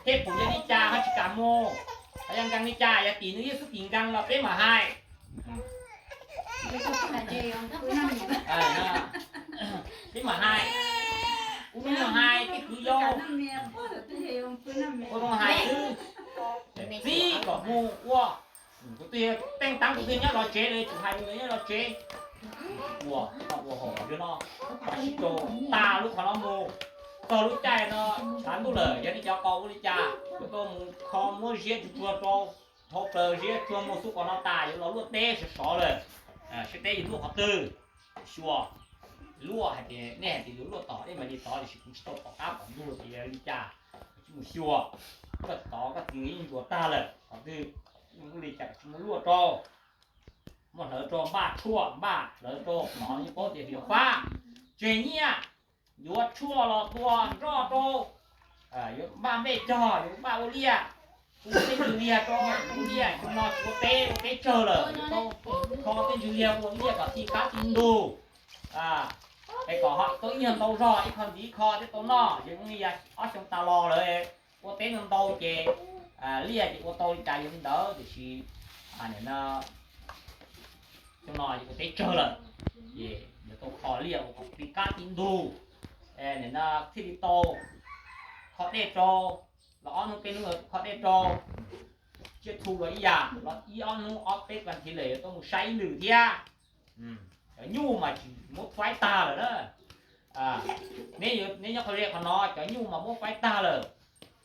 tej pum yog li cas ho tsis kam mus, ho yog nkees li cas yog tim nws ib xub tim nkees los peb mam hais. Peb mam hais, kuv mam hais tej kwv yau, kuv mam hais xwb. Txib kom mus ua, kuv twb teej taab kuv twb nyob zov tsev lawm, tsum hais nyob zov tsev. Ua, ua hauv no, sib rau tas lub qhov no mus. Txog lub caij no tshav ntuj lawm, yog nej cov qos ua li cas, yuav tau mus kho muab ziab tsuag tsuag rau hauv plawv, ziab tsuag mus xub qos no tas yuav los luaj teb sov sov lawm. Saib teb yuav luaj qhov twg, xyuas. Luaj hais tias nej hais tias yuav luaj tom nej mam li tov, tiam sis kuv tsis tau pom qab pom ntug tias yog li cas, tsis mus xyuas. Koj tov koj txiv yeej ntsuas tag lawm, qhov twg ua li cas tsis muaj luaj rau. Muab hlawv rau npaj tshuaj, npaj hlawv rau no yeej paub tias yuav fab, tseg nyiaj, yuav tshuaj los tua nroj rau, yuav npaj npej cog, yuav npaj ua liaj, ua tej ntsis liag rau ua liaj, xyoo no tsis ua teb, ua teb tsawg lawm, yuav tau kho tej ntsis liag ua liaj kom ti qab ti ntug. Es kom ho tau ib nyuag ntau zog, ib qho ntxiv ib qho thiab tau noj, ces zoo li ob xyoo tas los lawm, ua teb ntau ntau ces liaj ces ua tau li cas yuav li ntawd, tiam sis nim no xyoo no yuav ua teb tsawg lawm, ces yuav tau kho liaj ua kom ti qab ti ntug. Nim no thiaj li tau kho dej rau, los ob hnub peb hnub kho dej rau, tsiaj thu los ib yam, los ib ob hnub ob peb vas thiv lawm yuav tau mus saib ib lwm thiab. Cov nyuj mas tsis muab faib tag lawm na. Neb nyob qhov ze qhov no cov nyuj mas muab faib tag lawm,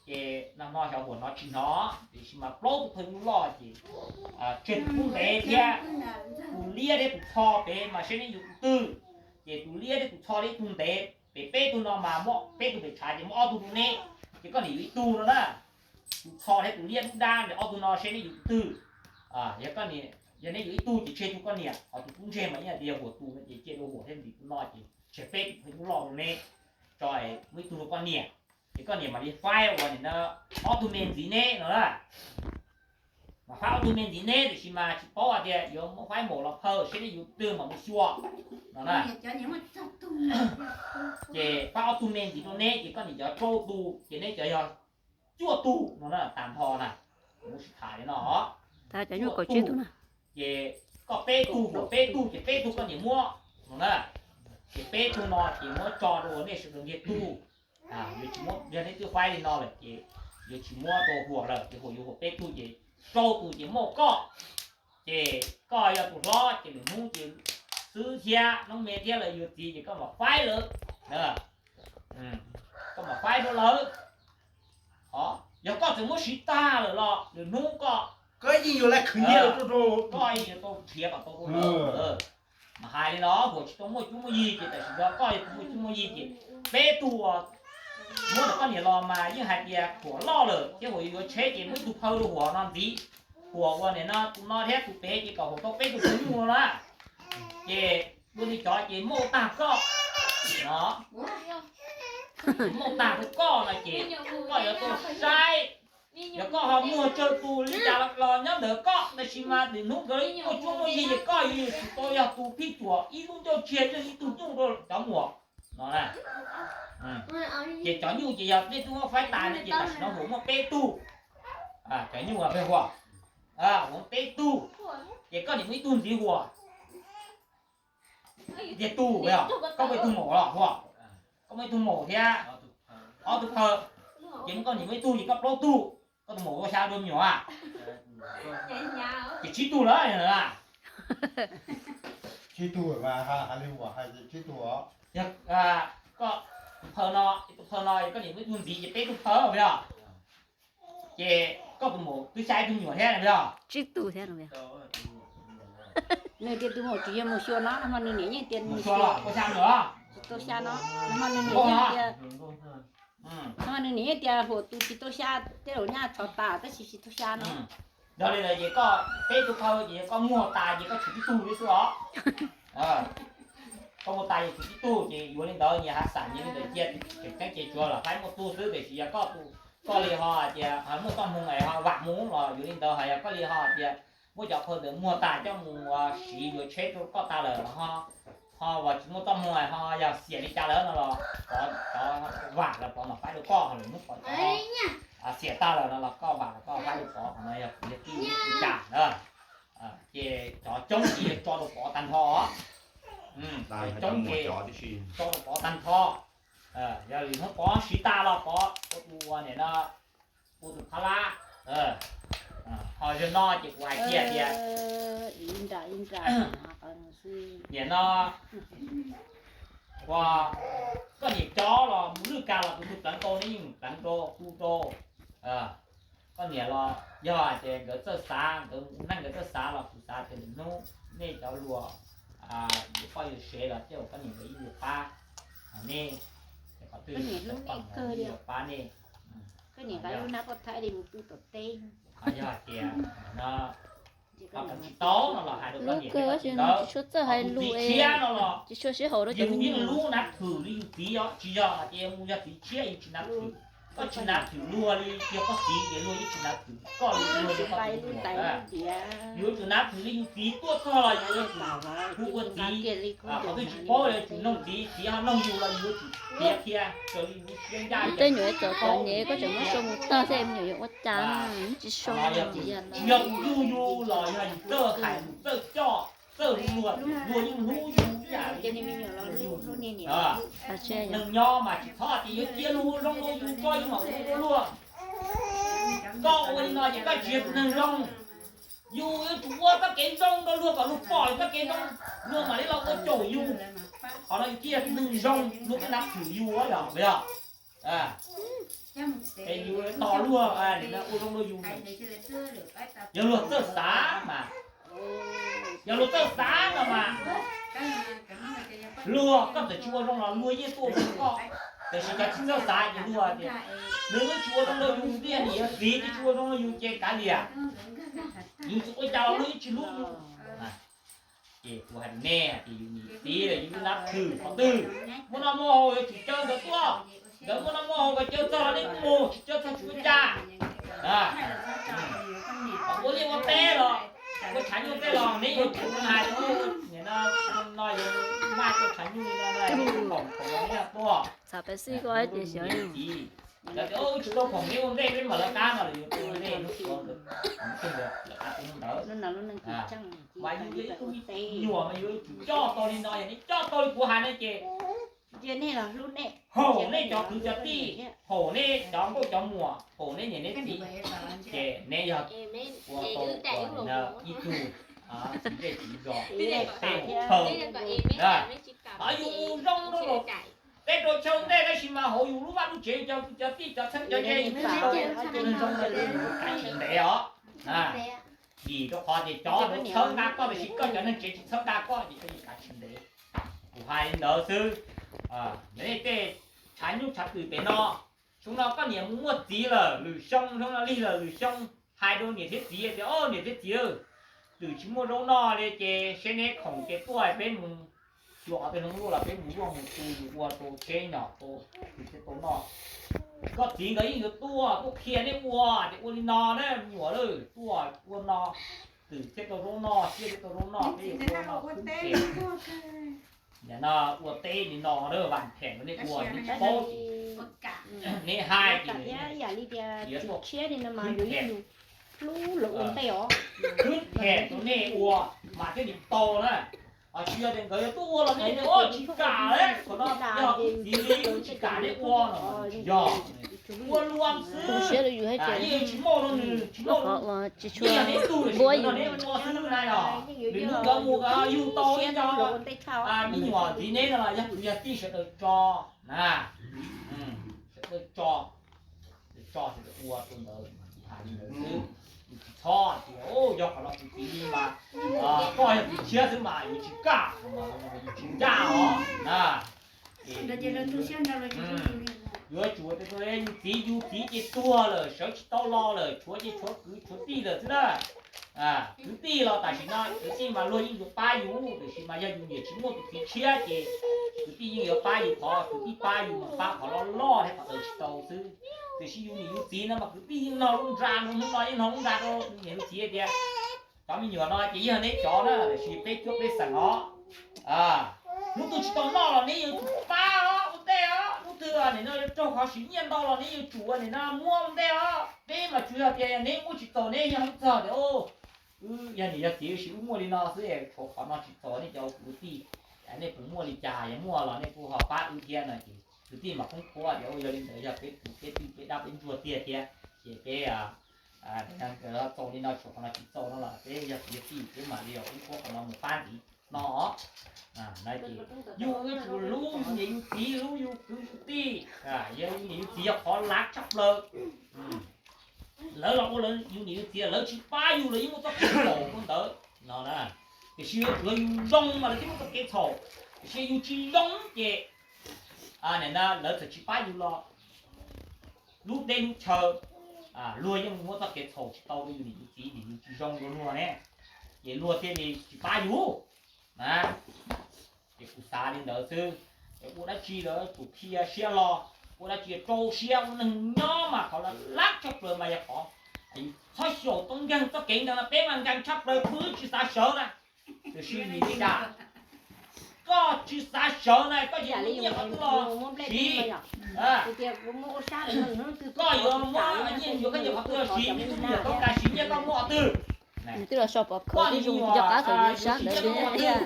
ces nag hmo xyov huam hnov tsis hnov, tiam sis mas plaub tug phaw nyuj loj ces tseg tus kub ntev thiab tus liab thiab tus txho pem mas seb neb yuav tus twg. Ces tus liab thiab tus txho thiab tus ntev pem peb tug no mas muab peb tug pem tshav ces muab ob tug rau neb, ces koj niam yuav ib tug no na. Tus txho thiab tus liab dub dab ntawm ob tug no seb neb yuav tus twg. Yog neb yuav ib tug ces tseg tug koj niam, ho tus kub ntseg mas ib yam tias yog huam tus no ces cia rau huam thiab ntxiv tus no ces tseg peb tus phaw nyuj loj rau neb, tso muab ib tug rau koj niam, ces koj niam mam li faib ua nim no ob tug me ntxiv neb no na. Mas faib ob tug me ntxiv neb tiam sis mas tsis paub hais tias yuav muab faib maum los phaw, seb neb yuav twg mam mus xyuas no na. Ces faib ob tug me ntxiv rau neb ces koj niam cov rau tus ces neb cov yog cuaj tug no na, tag nrho na. Kuv sib tham li no, cuaj tug, ces koj peb tug, huam peb tug ces peb tug koj niam muab no na. Ces peb tug no ces muab tso rau nej sawv daws ntiag tug. Yuav tsis muab, yog neb twb faib li no lawm ces yuav tsis muab rau huam lawm, ces huam yuav huam peb tug ces rau tus ces muaj koj. Ces koj yog tus hlob ces lwm hnub ces xwb thiab noob me thiab lawv yuav txiv ces koj mam faib lawv, koj mam faib rau lawv. Yog koj txawm muab siv tag lawm los lwm hnub koj, koj yeej yuav tau nrhiav kom tau rau lawv. Mas hais li no, huam tsis tau muaj cuab muaj yig ces tam sim no koj yog tus muaj cuab muaj yig ces peb tug uas muab ntawm koj niam los mas yeej hais tias huam loj lawm thiab huam yuav yuav tsheb ces muab ib tug phaw rau huam no ntxiv. Huam ua nim no tus no thiab tus pem ces kom huam tau peb tug phaw nyuj no na. Ces dua li cov ces muaj tag koj no, muaj tag rau koj no ces koj yuav tau saib. Yog koj ho muag tsawg tus li cas los nyob ntawm koj, tab sis mas lwm hnub nkawd muaj cuab muaj yig ces koj yuav yus tsis tau yog tus phij cuam ib lub ncauj tsiag yeej ib tug nyuj rau cov muam no na. Ces cov nyuj ces yog nej twb muab faib tas no ces tam sim no huam muaj peb tug. Cov nyuj peb huam, huam muaj peb tug, ces koj niam muaj ib tug ntxiv huam. Tiag tug, koj muaj ib tug maum los huam, koj muaj ib tug maum thiab ob tug phaw, ces muaj koj niam muaj ib tug ces koj plaub tug, koj tus maum ua xya dua me nyuam. Ces tsib tug lawm. Tsib tug mas hais li uas hais tsib tug. Yog koj tus phaw no, tus phaw no yog koj niam muaj ib tug ntxiv ces peb tug phaw yog. Ces koj tus maum twb xya ib tug me nyuam thiab yog. Tsib tug thiab. Nws tias tus maum tsis yog mus xyuas no, nag hmo nws niam yeej tias mus xyuas los tau xya me nyuam. Tsis tau xya no, nag hmo nws niam yeej tias, nag hmo nws niam yeej tias huam tus tsis tau xya, tej zaum nyaj tshov tas tab sis tsis tau xya no. Yog li ntawd ces koj peb tug phaw ces yog koj muag tas ces koj tshuav tib tug li xwb os. Koj muag tas ces tshuav tib tug ces yuav li ntawd nyias hav xam nyias li ntawd cia, tseem ceeb ces tsuas lam faib muaj tug xwb, tiam sis yog koj tus, koj li ho hais tias muaj txoj hmoo es ho vam mus los yuav li ntawd, ho yog koj li ho hais tias muab cov phaw ntawd muag tas coj mus siv yuav tsheb rau koj tas lawm los ho, ho uas tsis muaj txoj hmoo es ho yog xiam li cas lawm no los vam los pov mam faib rau koj, ho lwm hnub pov xiam tas lawm no los koj vam los koj faib rau pov, qhov no yog kuv yog tij li cas na. Ces cov coob ces yuav tso rau pov tag nrho. Cov coob ces tso rau pov tag nrho. Yog lwm hnub pov siv tas los pov ua tus ua nim no, ua tus phab lab. Ho zaum no ces kuv hais kiag tias nim no ua koj niam cov los mus lwj kas los kuv tus pleev tau, neb yeej pleev rau tu rau. Koj niam los yog hais tias nkawd txawj xav, nkawd mus ua neej nkawd txawj xav los kuv xav tias lwm hnub nej cov luag yuav poj yuav sev los tej zaum koj niam nkawd yeej yuav pab nej, qhov twg yuav pab nej. Yog hais tias no tsis tau no los hais rau koj niam, tsis txawj hais lus, tsis tshua sib haum rau cov me nyuam. Yus yeej lub nab thwm li yus txiv os, tsis yog hais tias mus yog txiv tshiab yus tsis nab thwm. Koj tsis nab thwm luag li yog koj txiv ces luag yeej tsis nab thwm koj li, luag yog koj txiv. Yus yuav tsum nab thwm li yus txiv tuaj txog los yus yuav tsum hu ua txiv. Qhov twg tsis paub yuav tsum noog txiv, txiv ho noog yus los yus yuav tsum piav qhia raws li yus lub siab ncaj. Tej nyuam txom txom nyem koj tseem muab sau mus tag xwb, me nyuam yuav ua cas no tsis sau. Tsis yog tus yug yus los yog yus txawj hais lus txawj coj txawj luag, luag yeej hlub yus ib yam li. Neeg nyob mas tsis txhob tias yuav cia luag ua zoo rau yus, koj yuav mam ua luag. Koj ua li no ces koj tsis yog tus neeg zoo. Yus yuav tsum ua koj kev zoo rau luag kom luag pom koj kev zoo, luag mam li los ua caum yus. Qhov no yus thiaj yog tus neeg zoo, luag thiaj nab thwm yus yom, yog. Es yus tos luag ua zoo rau yus, yog luag txawj xav mas, yog luag txawj xav no mas, luag koj txawm tsis ua zoo los luag yeej tuaj ua zoo rau koj. Tiam sis cov tsis txawj xav ces luag tias nws twb tsis ua zoo rau yus, nws yog txiv twb tsis ua zoo rau yus ces kav liam, yus txawm ua cas los luag yeej tsis hlub yus. Ces kuv hais rau nej hais tias yus niam txiv los yus nab thwm qhov twg, muaj noj muaj haus yuav tsum caw nkawd tuaj, nkawd muaj noj muaj haus nkawd caw txog los nej kuj mus, tsis caw txog tsis ua cas. Ua liaj ua teb los, ua tshav nyuj tej los neb yuav tsum hais tias no yog maj ua tshav nyuj li no, tuaj. Txhav pes xij koj tias xyov. Lawv tias tsis tau khoom neb ua ntej peb mam lawv qab no, lawv yuav tua nej lub suav nkawd, lawv qab tus ntawd. Mas yus yog ib tug me nyuam mas yus yuav tsum coj tau li no, yog nej coj tau li kuv hais no ces haum nej cov kwv cov tij, haum nej cov nkauj cov muam, haum nej niam nej txiv, ces neb yog ua tau ib tug txiv zej txiv zos, peb mus thawj. Yus mus zoo rau teb rau chaw ntej tab sis mas hauv yus lub vaj lub tsev cov kwv cov tij cov txheeb cov ze yus tsis tau ua neeg zoo rau yus kav tsij ntev os. Vim rau qhov tias cov txhawb nqa koj tiam sis koj cov neeg tsev tsis txhawb nqa koj ces koj yeej kav tsij ntev. Kuv hais li ntawd xwb. Nej tej tshav nyuj tshav twm pem no, xyoo no koj niam mus muaj txiv lawm, lwm xyoo xyoo no lig lawm, lwm xyoo hais rau niam thiab txiv tias o niam thiab txiv, twm tsis muaj zaub noj li ces seb neb khoom ces tuaj peb mus xyuas qhov twg zoo luaj los peb mus luaj mus tu yus ua rau tsheb nyom rau twm thiaj tau noj. Koj txiv nkawd yeej yuav tuaj tuaj qhia neb ua tias ua li no na me nyuam, tuaj ua no twm thiaj tau zaub noj, siab thiaj tau zaub noj, peb yuav ua no khwb phem. Nim no ua teb li no na, vam phem rau nej ua, nej tsis paub ces neb hais ces nws yuav tuaj khwb phem, khwb phem rau nej ua mas thiaj li tau na. Tsis yog tias nkawd yuav tuaj ua los nej tias o tsis kam li, qhov no yog kuv txiv li, kuv tsis kam neb ua no, tsis yog. Ua luaj xwb, yeej tsis muaj rau nws, tsis muaj, yeej yog neb tug lawm tsis muaj neb ua xwb na yog. Lwm hnub nkawd mus nkawd yug tau ib co me nyuam txiv neb no los yog kwv yog tij sawv daws tso na, sawv daws tso, sawv daws tso sawv daws ua rau ntawd, hais li ntawd xwb. Yus tsis txhob tias yog qhov no kuv txiv li mas, koj yog txiv tshiab xwb mas yus tsis kam, yus tsis ncaj os na. Yuav tsum ua yus txiv, yus txiv ces tuag lawm sawv tsis tau los lawm, tshuav ces tshuav kwv tshuav tij lawm xwb na. Kwv tij los tam sim no kwv tij mas luag yeej yuav pab yus, tiam sis mas yog yus niam tsis muaj tus txiv tshiab ces kwv tij yeej yuav pab yus qhov kwv tij pab yus mas pab qhov loj loj thiab qhov tawv tsis tau xwb. Tiam sis yus niam yus txiv no mas kwv tij yeej nrog lub nra, hnub no yeej nrog lub nra rau yus niam yus txiv tias cov me nyuam no ces yog neb cov na, tiam sis peb cuab peb xeem os. Hnub twg tsis tau noj los neb yuav tsum pab os, ua ntej os. Hnub twg nim no yuav raug qhov siv nyiaj ntau los neb yuav tsum nim no muab ua ntej os. Peb mas tsuas yog tias neb muab tsis txaus neb yog hnub txog tias yog niam yog txiv sim wb muaj li no xwb, tshuav qhov no tsis txaus nej cov kwv tij, nej puas muaj li cas, yog muaj los nej kuj ho pab wb thiab no ces kwv tij mas khoob khuab tias yog li ntawd yog peb kwv peb tij peb dab peb ntsuag tiag thiab ces peb txaus li no, tshuav qhov no tsis txaus no los peb yog kwv yog tij peb mam li khoob khuab qhov no mus pab ntxiv. no. Yus yuav tsum hlub yus niam yus txiv, hlub yus kwv yus tij. Yus niam yus txiv yog qhov lav tshaj plaws. Lawv los ua lawv, yus niam yus txiv lawv tsis pab yus, lawv yeej muaj txoj kev txhaum ua ntawd no. Tiam sis yuav tsum yog yus zoo mas lawv thiaj muaj txoj kev txhaum. Tiam sis yus tsis zoo ces lawv txawm tsis pab yus los lub teb lub chaw luag yeej muab txoj kev txhaum tsis tau rau yus niam yus txiv, yus tsis zoo rau luag ne, ces luag thiaj li tsis pab yus na. Ces kuv xav li ntawd xwb. Ua dab tsi los tsum qhia siab lug, ua dab tsi rau siab. Ua neeg nyob mas qhov lav tshaj plaws mas yog qhov txhob xyaum tau nkeeg. Txoj kev nkeeg no peb mas nkeeg tshaj plaws, kuv tsis xav sawv na. Tiam sis vim li cas koj tsis xav sawv na? Koj cia li mus nyiaj qhov twg los siv. Koj yuav muab nyiaj yuav koj nyiaj qhov twg los siv, nyiaj tub nyiaj tau kas siv nyiaj koj muab qhov twg. Nws twb los so pov khawv tib zoo, nco qab thaum yus sab ntawd thiab.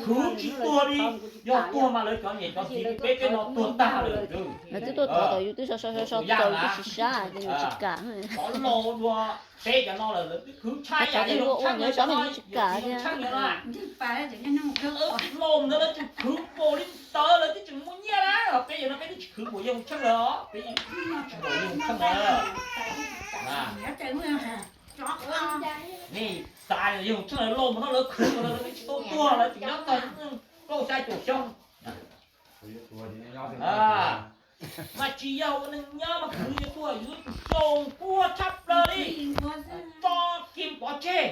Khwv tsis tuag li, yog tuag mas lawv cov niam cov txiv peb peb no tuag tag lawm. Lawv twb tuaj thov tau yus twb so so so so tau yus twb tsis sab ces nws tsis kam. Qhov laus dua peb cov no lawm lawv twb khwv tshaj yam li zoo tsheej, lawv cov no yus tsis kam thiab. Laus ntawd lawv tsum khwv npaum li ntawd lawv twb tseem muaj nyiaj na. Peb cov no peb twb tsis khwv npaum yawg Hmoob Tsheej lawm os, peb tsis npaum yawg Hmoob Tsheej lawm. Nej xav yawg Hmoob Tsheej lawv laus mus no lawv khwv mus lawv twb tsis tau tuag, lawv tseem nyob txog kauj xya caum xyoo. Mas tsis yog ua neeg nyob mas khwv yuav tuag, yus yuav tsum xyaum kuag tshaj plaws li, tso kiag pov tseg,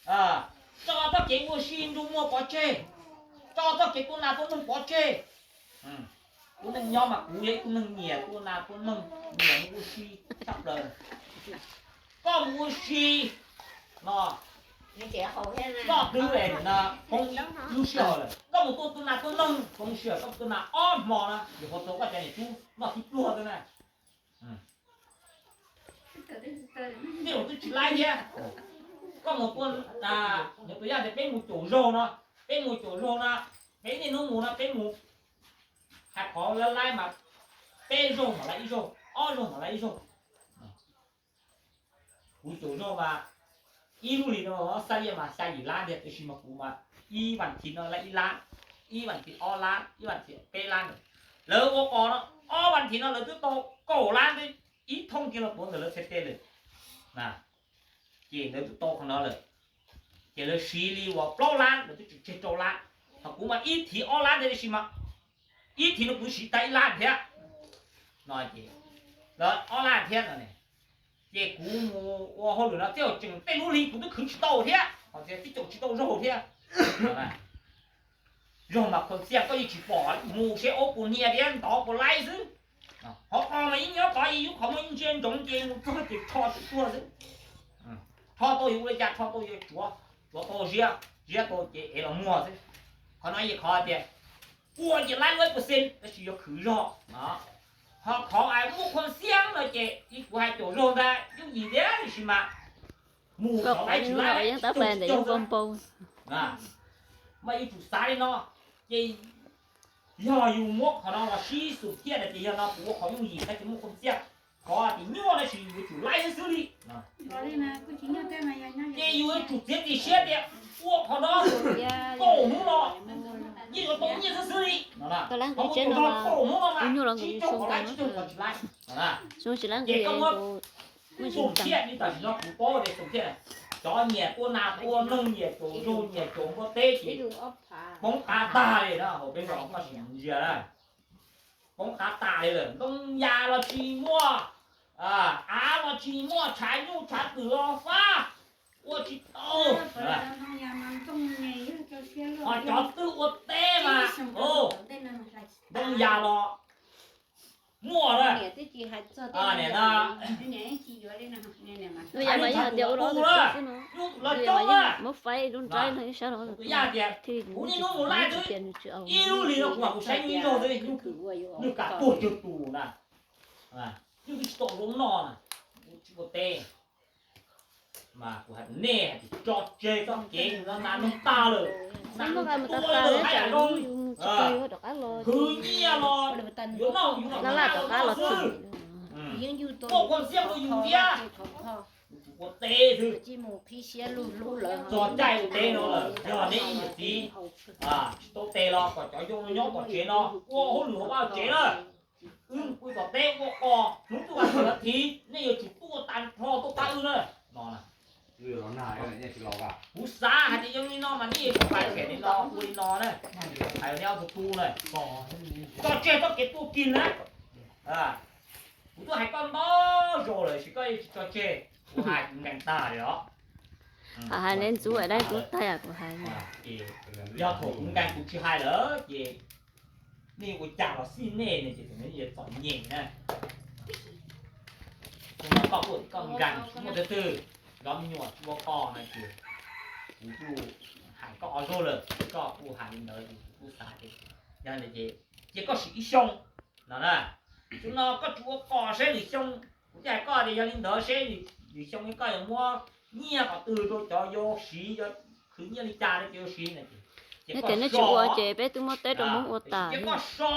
tso txoj kev ua si nrug muag pov tseg, tso txoj kev tua nas tua noog pov tseg. Ua neeg nyob mas kuv yog ib tug neeg nyiam tua nas tua noog, nyiam mus ua si tshaj plaws. Koj mus ua si no koj twb es no poob lub sij hawm lawm, koj mus tua tus nas tua noog poob sij hawm, koj mus tua nas ob hmo na, yog qhov txog koj cov niam tub noj tib pluag xwb na. Tej zaum twb tsis laib thiab. Koj mus tua, nws tus yaj tias peb mus caum zaug no, peb mus caum zaug no, peb niaj hnub mus no peb mus, hais qhov laib laib mas peb zaug mam laib ib zaug, ob zaug mam laib ib zaug. Kuv caum zaug mas ib lub hlis no xaj liaj mas xya yim lab tiag, tiam sis mas kuv mas ib vas thiv no laib ib lab, ib vas thiv ob lab, ib vas thiv peb lab ntawd. Lawv ua qos no ob vas thiv no lawv twb tau kaum lab, ib thooj kiag los puav ntawm lawv txhais tes lawm. Ces lawv twb tau qhov no lawm, ces lawv siv li uas plaub lab lawv twb tseem tseg rau lab. Ho kuv mas ib thiv ob lab tiag, tiam sis mas ib thiv no kuv siv tag ib lab thiab no, ces ob lab thiab no. Ces kuv mus ua hauj lwm no tej zaum tseem tej lub hli kuv twb khwv tsis tau thiab, ho tib caum tsis tau zaug thiab. Zaug mas khuv xim koj yeej tsis pom, mus seb ua puas hnia thiab ntov puas laib xwb. Hauv qhov mas yeej nyob tod, yus qhov muaj ntsia ntsoov ces mus txog ces rho tsuag tsuag xwb. Rho tau yus ua li cas rho tau, yus tsuav, tsuav tau ziab, ziab tau ces ev los muag xwb. Qhov no yog qhov tias ua ces laib lawm percent tab sis yuav khwv zog. Ho qhov es muaj khuv xim no ces kuv hais caum zaug ntag yooj yim thiab, tiam sis mas mus tod laib tsis laib mas yuav tsum xav li no. Ces yog yus muab qhov no los sib xum thiaj no ces yog no kuv ua qhov yooj yim tab sis muaj khuv xim. Qhov tias nyuaj tab sis yuav tsum laib xwb xwb li. Ces yus yuav tsum txiav txim siab tias ua qhov no kaum hnub no yeej yuav tau nyiaj xwb xwb li. Ho mus caum zaug kaum hnub no mas tsis raug qhov laib tsis raug qhov tsis laib. Ces koj muab xum thiaj li tam sim no kuv paub tias xum thiaj, cov nyiam tua nas tua noog, nyiam caum zaug, nyiam caum npua teb ces poob qab tag li na, hauv peb zos koj sim ntsia na. Poob qab tas li lawm, ntoo yas los tsis muaj, av los tsis muaj, tshav nyuj tshav twm los fab, ua tsis tau. Ho cov twb ua teb mas ntoo yas los muaj na. Tshav nyuj tshav twm los coob na. Tus yaj tias kuv niaj hnub mus laij xwb, ib lub hlis no kuv mam mus saib nyuj ib zaug xwb, nyuj kam puag cuag tus na. Nyuj twb tsis tau zoo noj na, tsis ua teb. Mas kuv hais nej tso tseg txoj kev nas noog tag lawm, nas noog tua lawm hais yam zoo. Khwv nyiaj los yuav noj yus los noj xwb. Muaj khuv xim rau yus thiab. ua teb xwb. Txog caij ua teb no lawm, yog neb ib niam txiv tsis tau tes los kom cov yau no nyob tom tsev no ua hauj lwm hauv vaj tsev na. Wb pw tom teb ua qos, hnub twg vas thiv nej yuav tsum tuaj tag nrho tuaj pab wb na. No, kuv xav hais tias yog li no mas nej yuav tsum pais them li no ua li no na. Hais neb ob tug tub na, tso tseg txoj kev tuaj kis na. Kuv twb hais koj ntau zaus lawm, tab sis koj yeej tsis tso tseg. Kuv hais kuv nkees tag li os. Hais li ntxub dab kuv tag kuv hais. Yog thaum kuv nkees kuv tsis hais lawm ces nej ua cas los xij nej ne, ces thaum nej yuav txom nyem na. Koj ua koj nkees muaj twg twg, cov me nyuam tsis ua qos no ces kuv kuj hais koj ob zaug lawm, koj kuj hais li ntawd ces kuv kuj xav tias yog li ntawd ces cia koj sim ib xyoo no na. Xyoo no koj tsis ua qos seb lwm xyoo, kuv thiaj hais koj tias yog li ntawd seb lwm xyoo koj yuav muab nyiaj qhov twg rau cov yau siv, yuav khwv nyiaj li cas rau cov yau siv no. Neb tias neb tsis ua ces peb twb muab teb rau Hmoob ua tas. Cia koj so,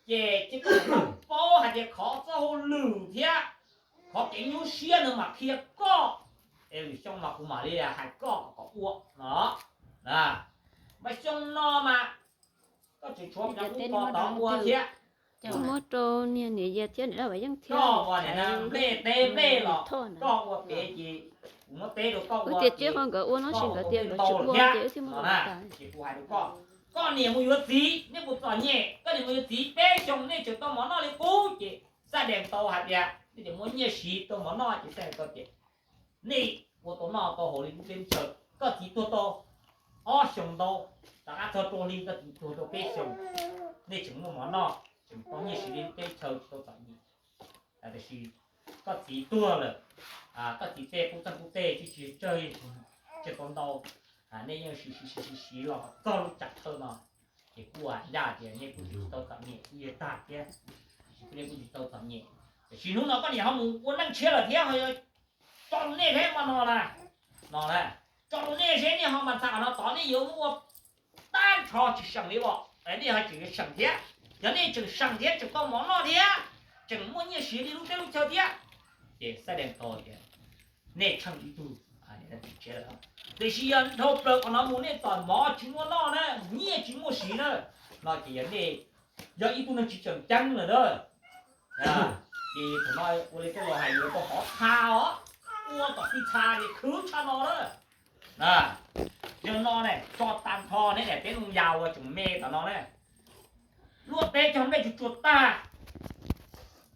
ces cia koj paub hais tias qhov txoj hauj lwm thiab qhov kev nyuaj siab no mas qhia koj, es lwm xyoo mas kuv mam li hais koj kom ua no. Mas xyoo no mas koj tseem tshuav cov kub qos tod ua thiab. Koj muab rau niag niam yau thiab niam dab Vam Yeeb thiab. Koj ua niam nplej teb nplej los koj ua pem ces kuv muab teb rau koj ua tias ces qhov nkawd ua no tsis nkawd tias nkawd tsis ua ces wb thiaj muab rau tas. Ces kuv hais rau koj, koj niam mus yuav txiv, nej puas txom nyem? Koj niam mus yuav txiv peb xyoos nej tseem tau mov noj li qub ces Xaj Dees tau hais tias nej tseem muaj nyiaj siv tau mov noj ces Xaj Dees tau tias nej ua tau noj tau haus li lub teb chaws. Koj txiv tuag tau ob xyoos ntau, rov qab txog rau li koj txiv tuag tau peb xyoos, nej tseem muaj mov noj, tseem tau nyiaj siv li lub teb chaws tsis tau txom nyem. Tiam sis koj txiv tuag lawm, koj txiv tej qub txeeg qub tej tsis tsawg, tsawg tau ntau, nej yeej siv siv siv siv siv los txog lub tsam thawj no, ces kuj ua ncaj tias nej kuj tsis tau txom nyem kuj yog tag thiab, tiam sis nej kuj tsis tau txom nyem. Tiam sis hnub no koj niam ho mus ua neej tshiab lawm thiab ho yuav tso rau nej thiab mas no na, no na, tso rau nej seb nej ho mas txham no tod nej yuav muab ua tag nrho tsis seem li os, nej ho tseem yuav seem thiab. Yog nej tseem seem thiab tseem tau mov noj thiab, tseem muaj nyiaj siv li lub teb lub chaw thiab, ces Xaj Dees tau tias nej tsheej ib tug tsev lawm. Tiam sis yog dhau plaws qhov no mus nej txom mov tsis muaj noj na, nyiaj tsis muaj siv na, no ces yog nej yog ib tug neeg tsis tseem ceeb lawm na. Ces thaum no ua li tej laus hais yuav tau hov txha os, ua tom tij txha ces khwv tshaj no na. Yog no ne tso tag nrho neb daim teb Looj Yas uas tseem me tom no na, luaj teb cog nplej tsuag tsuag tag,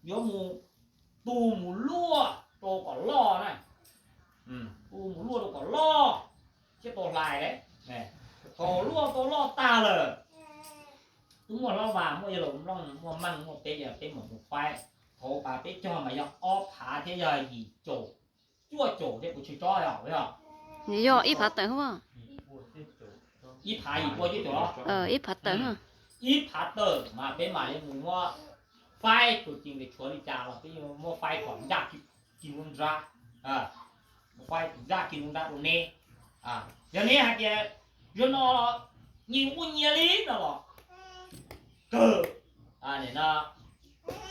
yuav mus, tus mus luaj rau kom loj na, tus mus luaj rau kom loj thiab tau hlais. Thaum luaj tau loj tag lawm, twb muaj hlob vas muaj yawg laus nplooj muaj meej muaj peb yog peb mam mus faib. Thaum pas peb cog mas yog ob phav thiab yog yim caum, cuaj caum thiab kuv tsis tsob yog. Yog ib phav tawm hub. Ib phav yim pua cuaj caum los? Ib phav tawm. Ib phav tawm mas peb mam li mus muab faib tus cim li tshuav li cas los peb yuav muab faib kom ncaj kis lub nrab, muab faib kom ncaj kis lub nrab rau neb. Yog neb hais tias yog no nyias muaj nyias li no los kawg,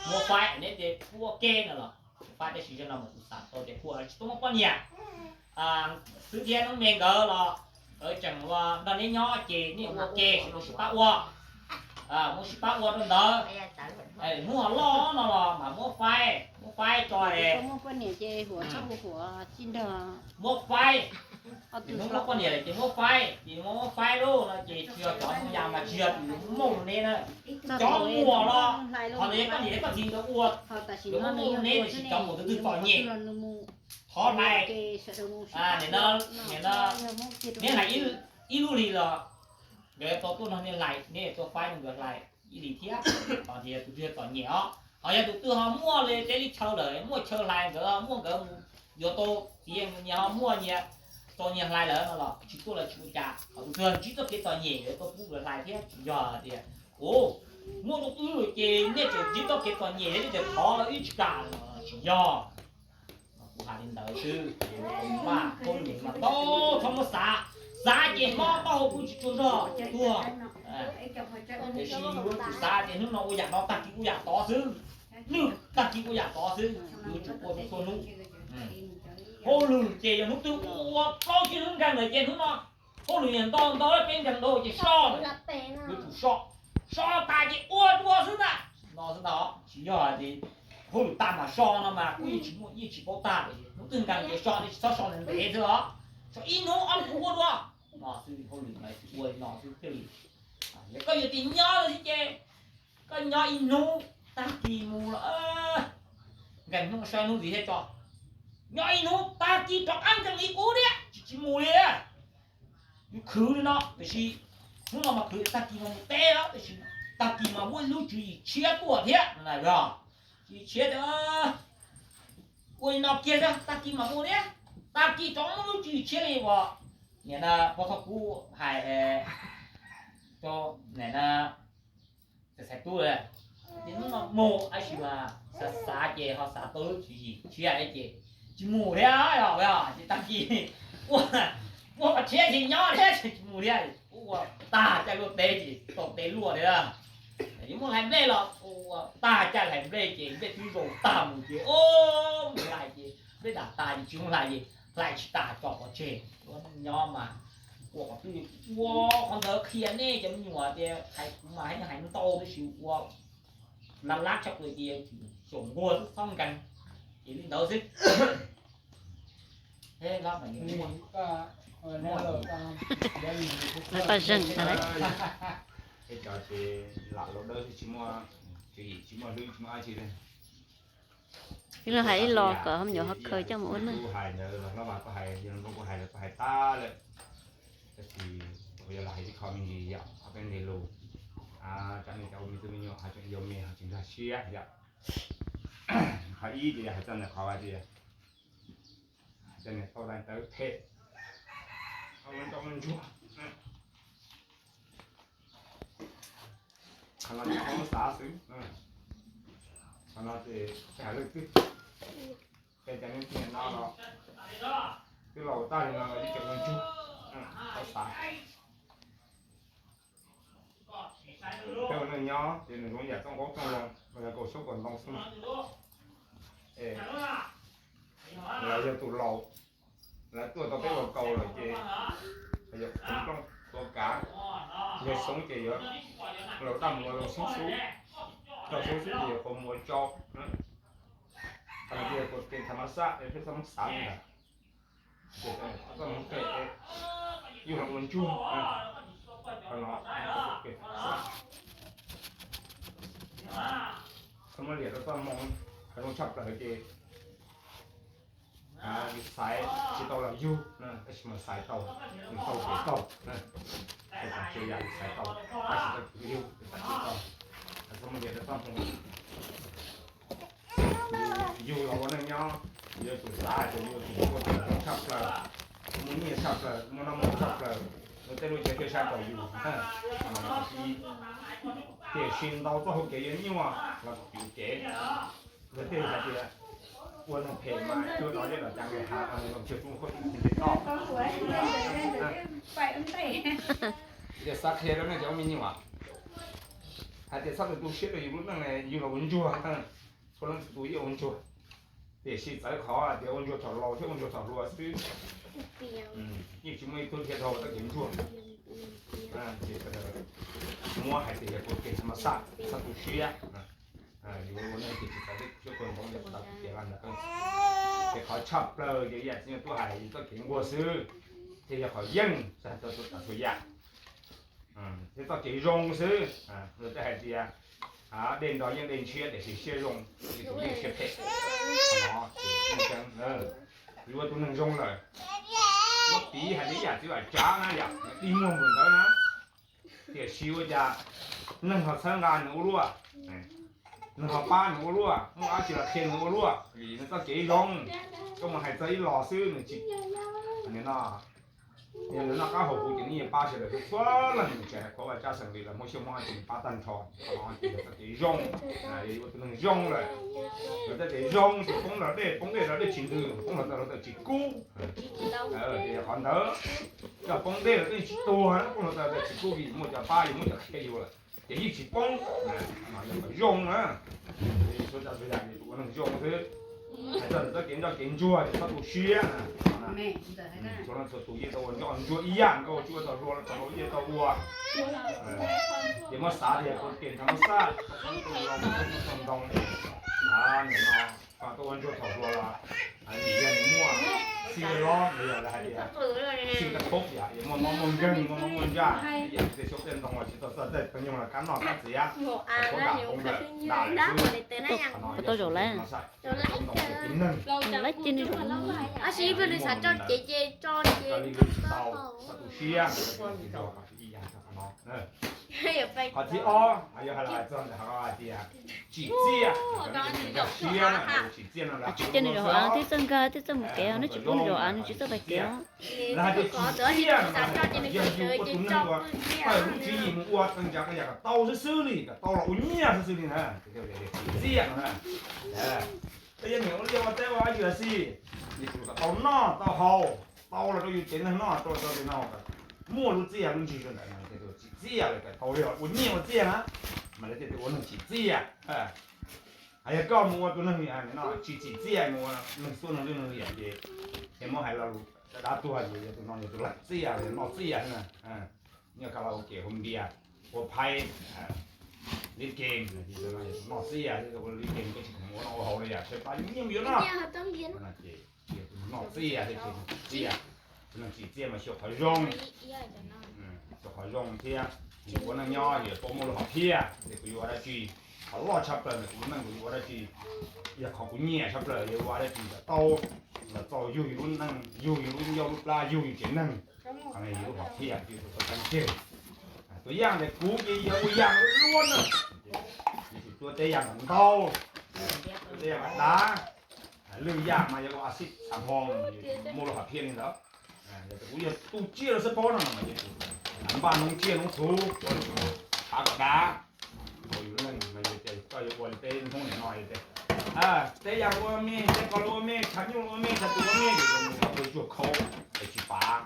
muab faib neb tias kuj ua ke no los faib, tab sis yog no mas kuv xav tau tias kuj tsis tau muaj poj niam. Xwb thiab Noob Me nkawd los nkawd tseem ua nrog neb nyob ces neb ua ke sawv daws sib pab ua, muab sib pab ua rau ntawd. Hnub ho loj no los mas muab faib, muab faib tso es muab faib. Hnub muab poj niam lawm ces muab faib, ces muab faib lauj no ces tsis yog cov Hmoob Yas mas tsis yog tus Hmoob Mauj neb na. Cov muam los qhov ntawd yog koj niam thiab koj txiv nkawd ua, cov Hmoob Mauj neb tiam sis cov muam tus twg txom nyem thov hlais. Nim no neb hlais ib lub hlis los nkawd tau tuaj nrog neb hlais, neb tuaj faib nkawd hlais ib hlis thiab. Qhov tias tus twg txom nyem os, ho yog tus twg ho muaj li teb li chaw lawm muaj chaw hlais nkawd ho muaj nkawd mus yuav tau txiv nyias ho muaj nyias tau nyias hlais lawm no los tsis tuaj los tsis ua cas. Ho tus twg ntsib txoj kev txom nyem yuav tuaj pub nkawd hlais thiab, tsis yog tias u muaj rau wb ces nej tseem ntsib txoj kev txom nyem thiab nej tseem thov los wb tsis kam, tsis yog. Kuv hais li ntawd xwb, vaj koob nyeem mas tau txhob muab xav, xav ces mob taub hau kuj tsis tsaug zog tuag. Tiam sis yuav tsum xav tias hnub no ua yam no tag kis ua yam tod xwb, hnub tag kis ua yam tod xwb, yuav tsum ua rau txhua hnub. Hauj lwm ces yog hnub twg ua plaub tsib hnub nkeeg lawm ces hnub no hauj lwm yog ntau ntau peb nkeeg ntau ces so lawm, yuav tsum so, so tas ces ua dua xwb ntag. No xwb ntag, tsis yog hais tias hauj lwm tag mas so no mas kuj yeej tsis muaj, yeej tsis paub tag lawm. Hnub twg nkeeg ces so, tsis txhob so ntev ntev xwb os, so ib hnub ob hnub ua dua. No xwb, hauj lwm mas ua li no xwb thiaj li. Yog koj yuav tias nyob lawm xwb ces koj nyob ib hnub tag kis mus los, nkeeg hnub saib hnub ntxiv thiab tso. Nyob ib hnub tag kis rov qab nkeeg li qub thiab, tsis, tsis mus li. Yus khwv li no tiam sis hnub no mas khwv, tag kis mas mus teb lawm tiam sis tag kis mas muaj ib lub tswv yim tshiab tuaj thiab na, yog tswv yim tshiab, ua li no kiag xwb tag kis mas mus thiab. Tag kis rov muaj lub tswv yim tshiab li uas niam na pog Thoj Kub hais, niam na Xaiv Tub, ces hnub no mus tab sis mas xav xav ces ho xav tau lub tswv yim tshiab ces tsis mus thiab, yog ces tag kis ua, ua qhov tshiab ces nyob thiab tsis mus thiab. Ua tag caij luaj teb ces tau teb luaj thiab. Yuav muab hlais nplej los ua tag caij hlais nplej ces nplej twb zoo tag mus ces mus hlais ces nplej dam tas ces tsis muaj hlais ces hlais tsis tas tso pov tseg. Nyob mas ua qhov twg, ua qhov ntawd qhia nej cov me nyuam tias hais kuv mas hais ntau tab sis ua lab lab tshaj plaws ces xyaum nquag xwb txhob nkees, ces li ntawd xwb. Peb cov ces lam los dawb xwb tsis muaj tswv yim tsis muaj hlwb tsis muaj dab tsi li. Ib los hais ib los kom ho me nyuam ho khaws coj mus ua neej. Hais ntawd los hlob mas koj hais, yog zoo koj hais los koj hais tag lawm. Tab sis kuv yuav los hais ib qho me ntsis yom, qhov peb nqe lus, tsam no cov ua me tub me nyuam ho tseem yau me ho tsis nkag siab yom. Qhov ib ces yog hais txog ntawm qhov tias, hais txog niam tau daim tawv phem, tau ntsuag. Qhov no ces txhob xav xwb. Qhov no ces peb hais leej twg, peb cov neeg tiag no los twb laus tag li no los yeej tseem ua ntsuag, txhob xav. Peb ua neej nyob ces nws zoo yam txoj nqaub txoj nloo, los yog kaum xyoob kaum ntoo xwb. Lawv yog tus laus, lawv tuaj tau peb ua kaus lawm ces yog khoom nplooj tuav kav, yog xyoob ces yuav laus daj mus ua zoo xeeb xub, rau xeeb xub ces yog khoom mus ua tsau. Qhov no ces yog kuv kev tha ma xaj es peb txhob muab xav li ntawd. Ces txoj moo phem, yus los ua ntsuag, qhov no txhob muab liam rau txoj moo, qhov zoo tshaj plaws ces yus xaiv tsis tau los yug, tab sis mas xaiv tau, yus tau kev tau, txhua yam yus xaiv tau, tab sis tau kev yug yus xaiv tsis tau, txhob muab liam rau txoj moo. Yus los ua neej nyob, yus yuav tsum xav hais tias yus yuav tsum muaj txoj kev zoo tshaj plaws, muaj nyiaj tshaj plaws, muaj noj muaj haus tshaj plaws, nws tej lub cev thiaj saib tau yus. Tiam sis ntau txoj hau kev yuav nyuaj los yus cev. Lawv thiaj hais tias ua neeg phem mas cuab rov zeb los cas nqis hav, zoo tshiab rub qhuab txuj nqis toj. Ces xav qhia rau nej cov me nyuam hais tias txhob tu siab rau yus lub neej, yus los ua ntsuag, txhua leej txhua tus yeej ua ntsuag. Tiam sis txawv qhov tias ua ntsuag thaum laus thiab ua ntsuag thaum hluas xwb. Yeej tsis muaj ib tug dhia dhau txoj kev ntsuag. Ces muab hais tias yog tus kev tha ma xaj, txhob tu siab. Yus ua neej ces tsis txawv siab kawg nkaus li, tau tias ntawd. Ces qhov tshaj plaws ces ib yam txiv nyuj tub hais, yog txoj kev nquag xwb, thiaj yog qhov yeej txog txhua yam. Thiab txoj kev zoo xwb, luag tej hais tias dej nrog yeej dej ntshiab tiam sis siab zoo, yeej tus yeej siab phem. Qhov no ces yeej tseeb, yus ua tus neeg zoo lawm, muab piv hais tias ib yam txiv Vam Tsav na yom, dig muag npaum ntawd na, tiam sis ua cas neeg ho txhawb nqa nws ua luaj, neeg ho pab nws ua luaj, muaj dab tsi los qhia nws ua luaj, vim nws txoj kev zoo. Koj mus hais txog ib los xwb nws tsis, no, yog nws noj qab haus huv ces nws yeej pab sawv daws txhua leej, nws tsis hais qhov Vaj Tsab xeem li los muaj siab muaj dab tsi nws pab tag nrho. Qhov no ces yog txoj kev zoo, yus ua tus neeg zoo lawm. Luag tej tias zoo ces poob los dej, poob dej los dej tsis ntws, poob hluav taws hluav taws tsis kub. Ces yog qhov ntawd, koj poob dej los dej tsis tuag, poob hluav taws hluav taws tsis kub vim muaj cov pab yus, muaj cov qhia yus lawm ces yeej tsis poob. No yog qhov zoo na. Txhua tsav txhua yam ces tus ua neeg zoo xwb. Hais txog txoj kev nroj kev ntsuag ces txhob tu siab na. Txhua leej txhua tus yeej tau ua nroj ntsuag ib yam, koj ua tsis ua txoj hlua los txoj hlua yeej tau ua. Ces muab xav tias ua ke thaum muab xaj tau ntoo, nim no koj tuaj ua ntsuag thaum hlua los nim yog nws muaj xij lob, nws yog hais tias xij kab thob yom, muaj mob muaj nkeeg, muaj mob muaj ntsaj, yam tej xyoob tej ntoo los tsis tau txog tej pheej yog los kab noj kab txiav, khuav dam poob lawm, dam lawm xwb. Tau zaum lawm. Ntoo ces tib neeg, ib pliag nws zaum, tab sis ib pliag nws xav tso cev ces tso ces tsis tau, txhob tu siab. Qhov thib ob yog hais los txog ntawm hais tias tsim txiaj, siab na, tsim txiaj no, tsis cia nws zaum av, twb txawj nkag twb txawj mus kev, nws tsis pub nws zaum av, nws tsis txawj pais kev. Lawv hais tias tsim txiaj no yog yus ua tus neeg uas tawm lub tswv yim mus ua txee tsa koj yam kom tau xwb xwb li, kom tau los ua nyiaj xwb xwb li na, tsim txiaj no na. Tej yog niam ua liaj ua teb ua yam xij, yus kom tau noj tau haus, tau los rau yus tsev neeg noj, tau rau tsev neeg haus, muaj lub txiaj lub ntsig rau ntawd, tsim txiaj lawm kom tau li ua nyiaj ua txiaj na, mas lawv thiaj tias ua neeg tsim txiaj. Hais yog koj mus ua tus neeg no tsis tsim txiaj, mus ua neeg xuab neeg lwj neeg liam ces, es muab hais lo lus dab tuag ces yog tus no yog tus laim txiaj, yog noj txiaj xwb na. Nyob karaoke hu npias, ua phaib, li game, noj txiaj, ua li game koj tsis khoom ua noj ua haus li yam tshaib plab nyiaj mus yuav noj, ces yog tus noj txiaj thiab tsis txiaj. Tus neeg tsim txiaj mas xyaum qhov zoo, xyaum qhov zoo thiab. Yus ua neej nyob yus paub muaj lub hom phiaj tias kuv yuav ua dab tsi, qhov loj tshaj plaws ntawm kuv lub neej kuv yuav ua dab tsi, yog qhov kuv nyiam tshaj plaws yuav ua dab tsi kom tau los txaus yug yus lub neej, yug yus lub ncauj lub plab, yug yus tsev neeg. Qhov no yog lub hom phiaj yus tus tau tag ceg. Tus yam ntawd kuv ces yog ua yam luab na, yus tsis tua teb yam ntau, tua teb yam dav, lwj yam mas yog ua a xij xav hmo, muaj lub hom phiaj li ntawd. Yog tias kuv yog tus tsiaj los xab paub no mas npaj noob tsiaj noob txhuv, tshav kom dav, ua yus lub neej mas yog tias koj yuav ua li peb Hmoob nim no yog tias teb yam ua me, teb qos ua me, tshav nyuj ua me, tshav tus ua me, yus mus ua tsuag khau es tsis pav,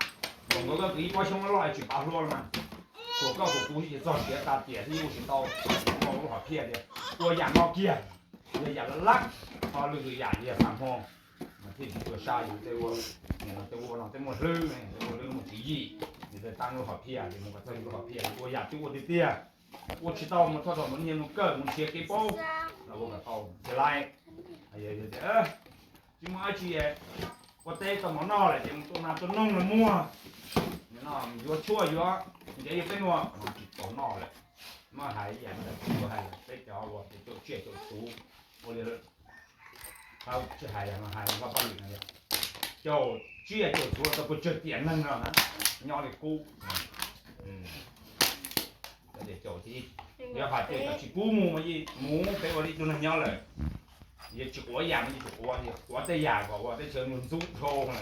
mus nkaus koj kwv ib pob xyoob loj es tsis pav hlua mas, tsuas koj tsuas kuv ces txog siav tas tiam xwb yeej ua tsis tau. Muaj lub hom phiaj tias ua yam no kiag, yog yam laj laj, ho lwm lwm yam yog xav hmo mas thiaj tsis tshua sab yus tej ua, nim no tej ua no tej muaj hlwb, tej muaj hlwb muaj tswv yim, yus tej tab lub hom phiaj ces mus kom txog yus lub hom phiaj, ua yam twb ua tiag tiag, ua tsis tau mus thoj tom mus nyiag mus kawm mus nrhiav kev paub los ua kom tau thiaj laib. Yog tias tsis muaj dab tsi, ua teb tau mov noj lawm ces mus tua nas tua noog los muag, nim no yuav tshuaj yuav ntsev yuav peb muag, tsis tau noj lawm. Muab hais ib yam ntawd kuv hais peb cov uas caum tsiaj caum txhuv, ua li tsis hais yam no hais vaj paj lwm no, caum tsiaj caum txhuv tau pes tsawg tiam neeg no na, nyob li qub. Caum, yog hais tias tsis pub mus mas yeej mus, peb ua li ib tug neeg nyob lawm, yeej tsis quav yam, yeej tsis quav, quav tej yam kom ua teb chaws mus ntxub dhau na.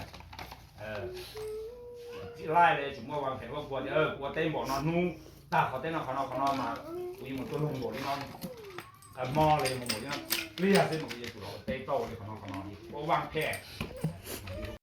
Txij laij li tsis muaj vaj phem vaj phuam tias kuv ua teb npaum no hnub, tag qhov teb no qhov no qhov no mas kuv yuav mus tua noog npaum li no, hmo li mus npaum li no, pliag xwb mas kuv yuav tsum los ua teb tau li qhov no qhov no, ua vaj phem.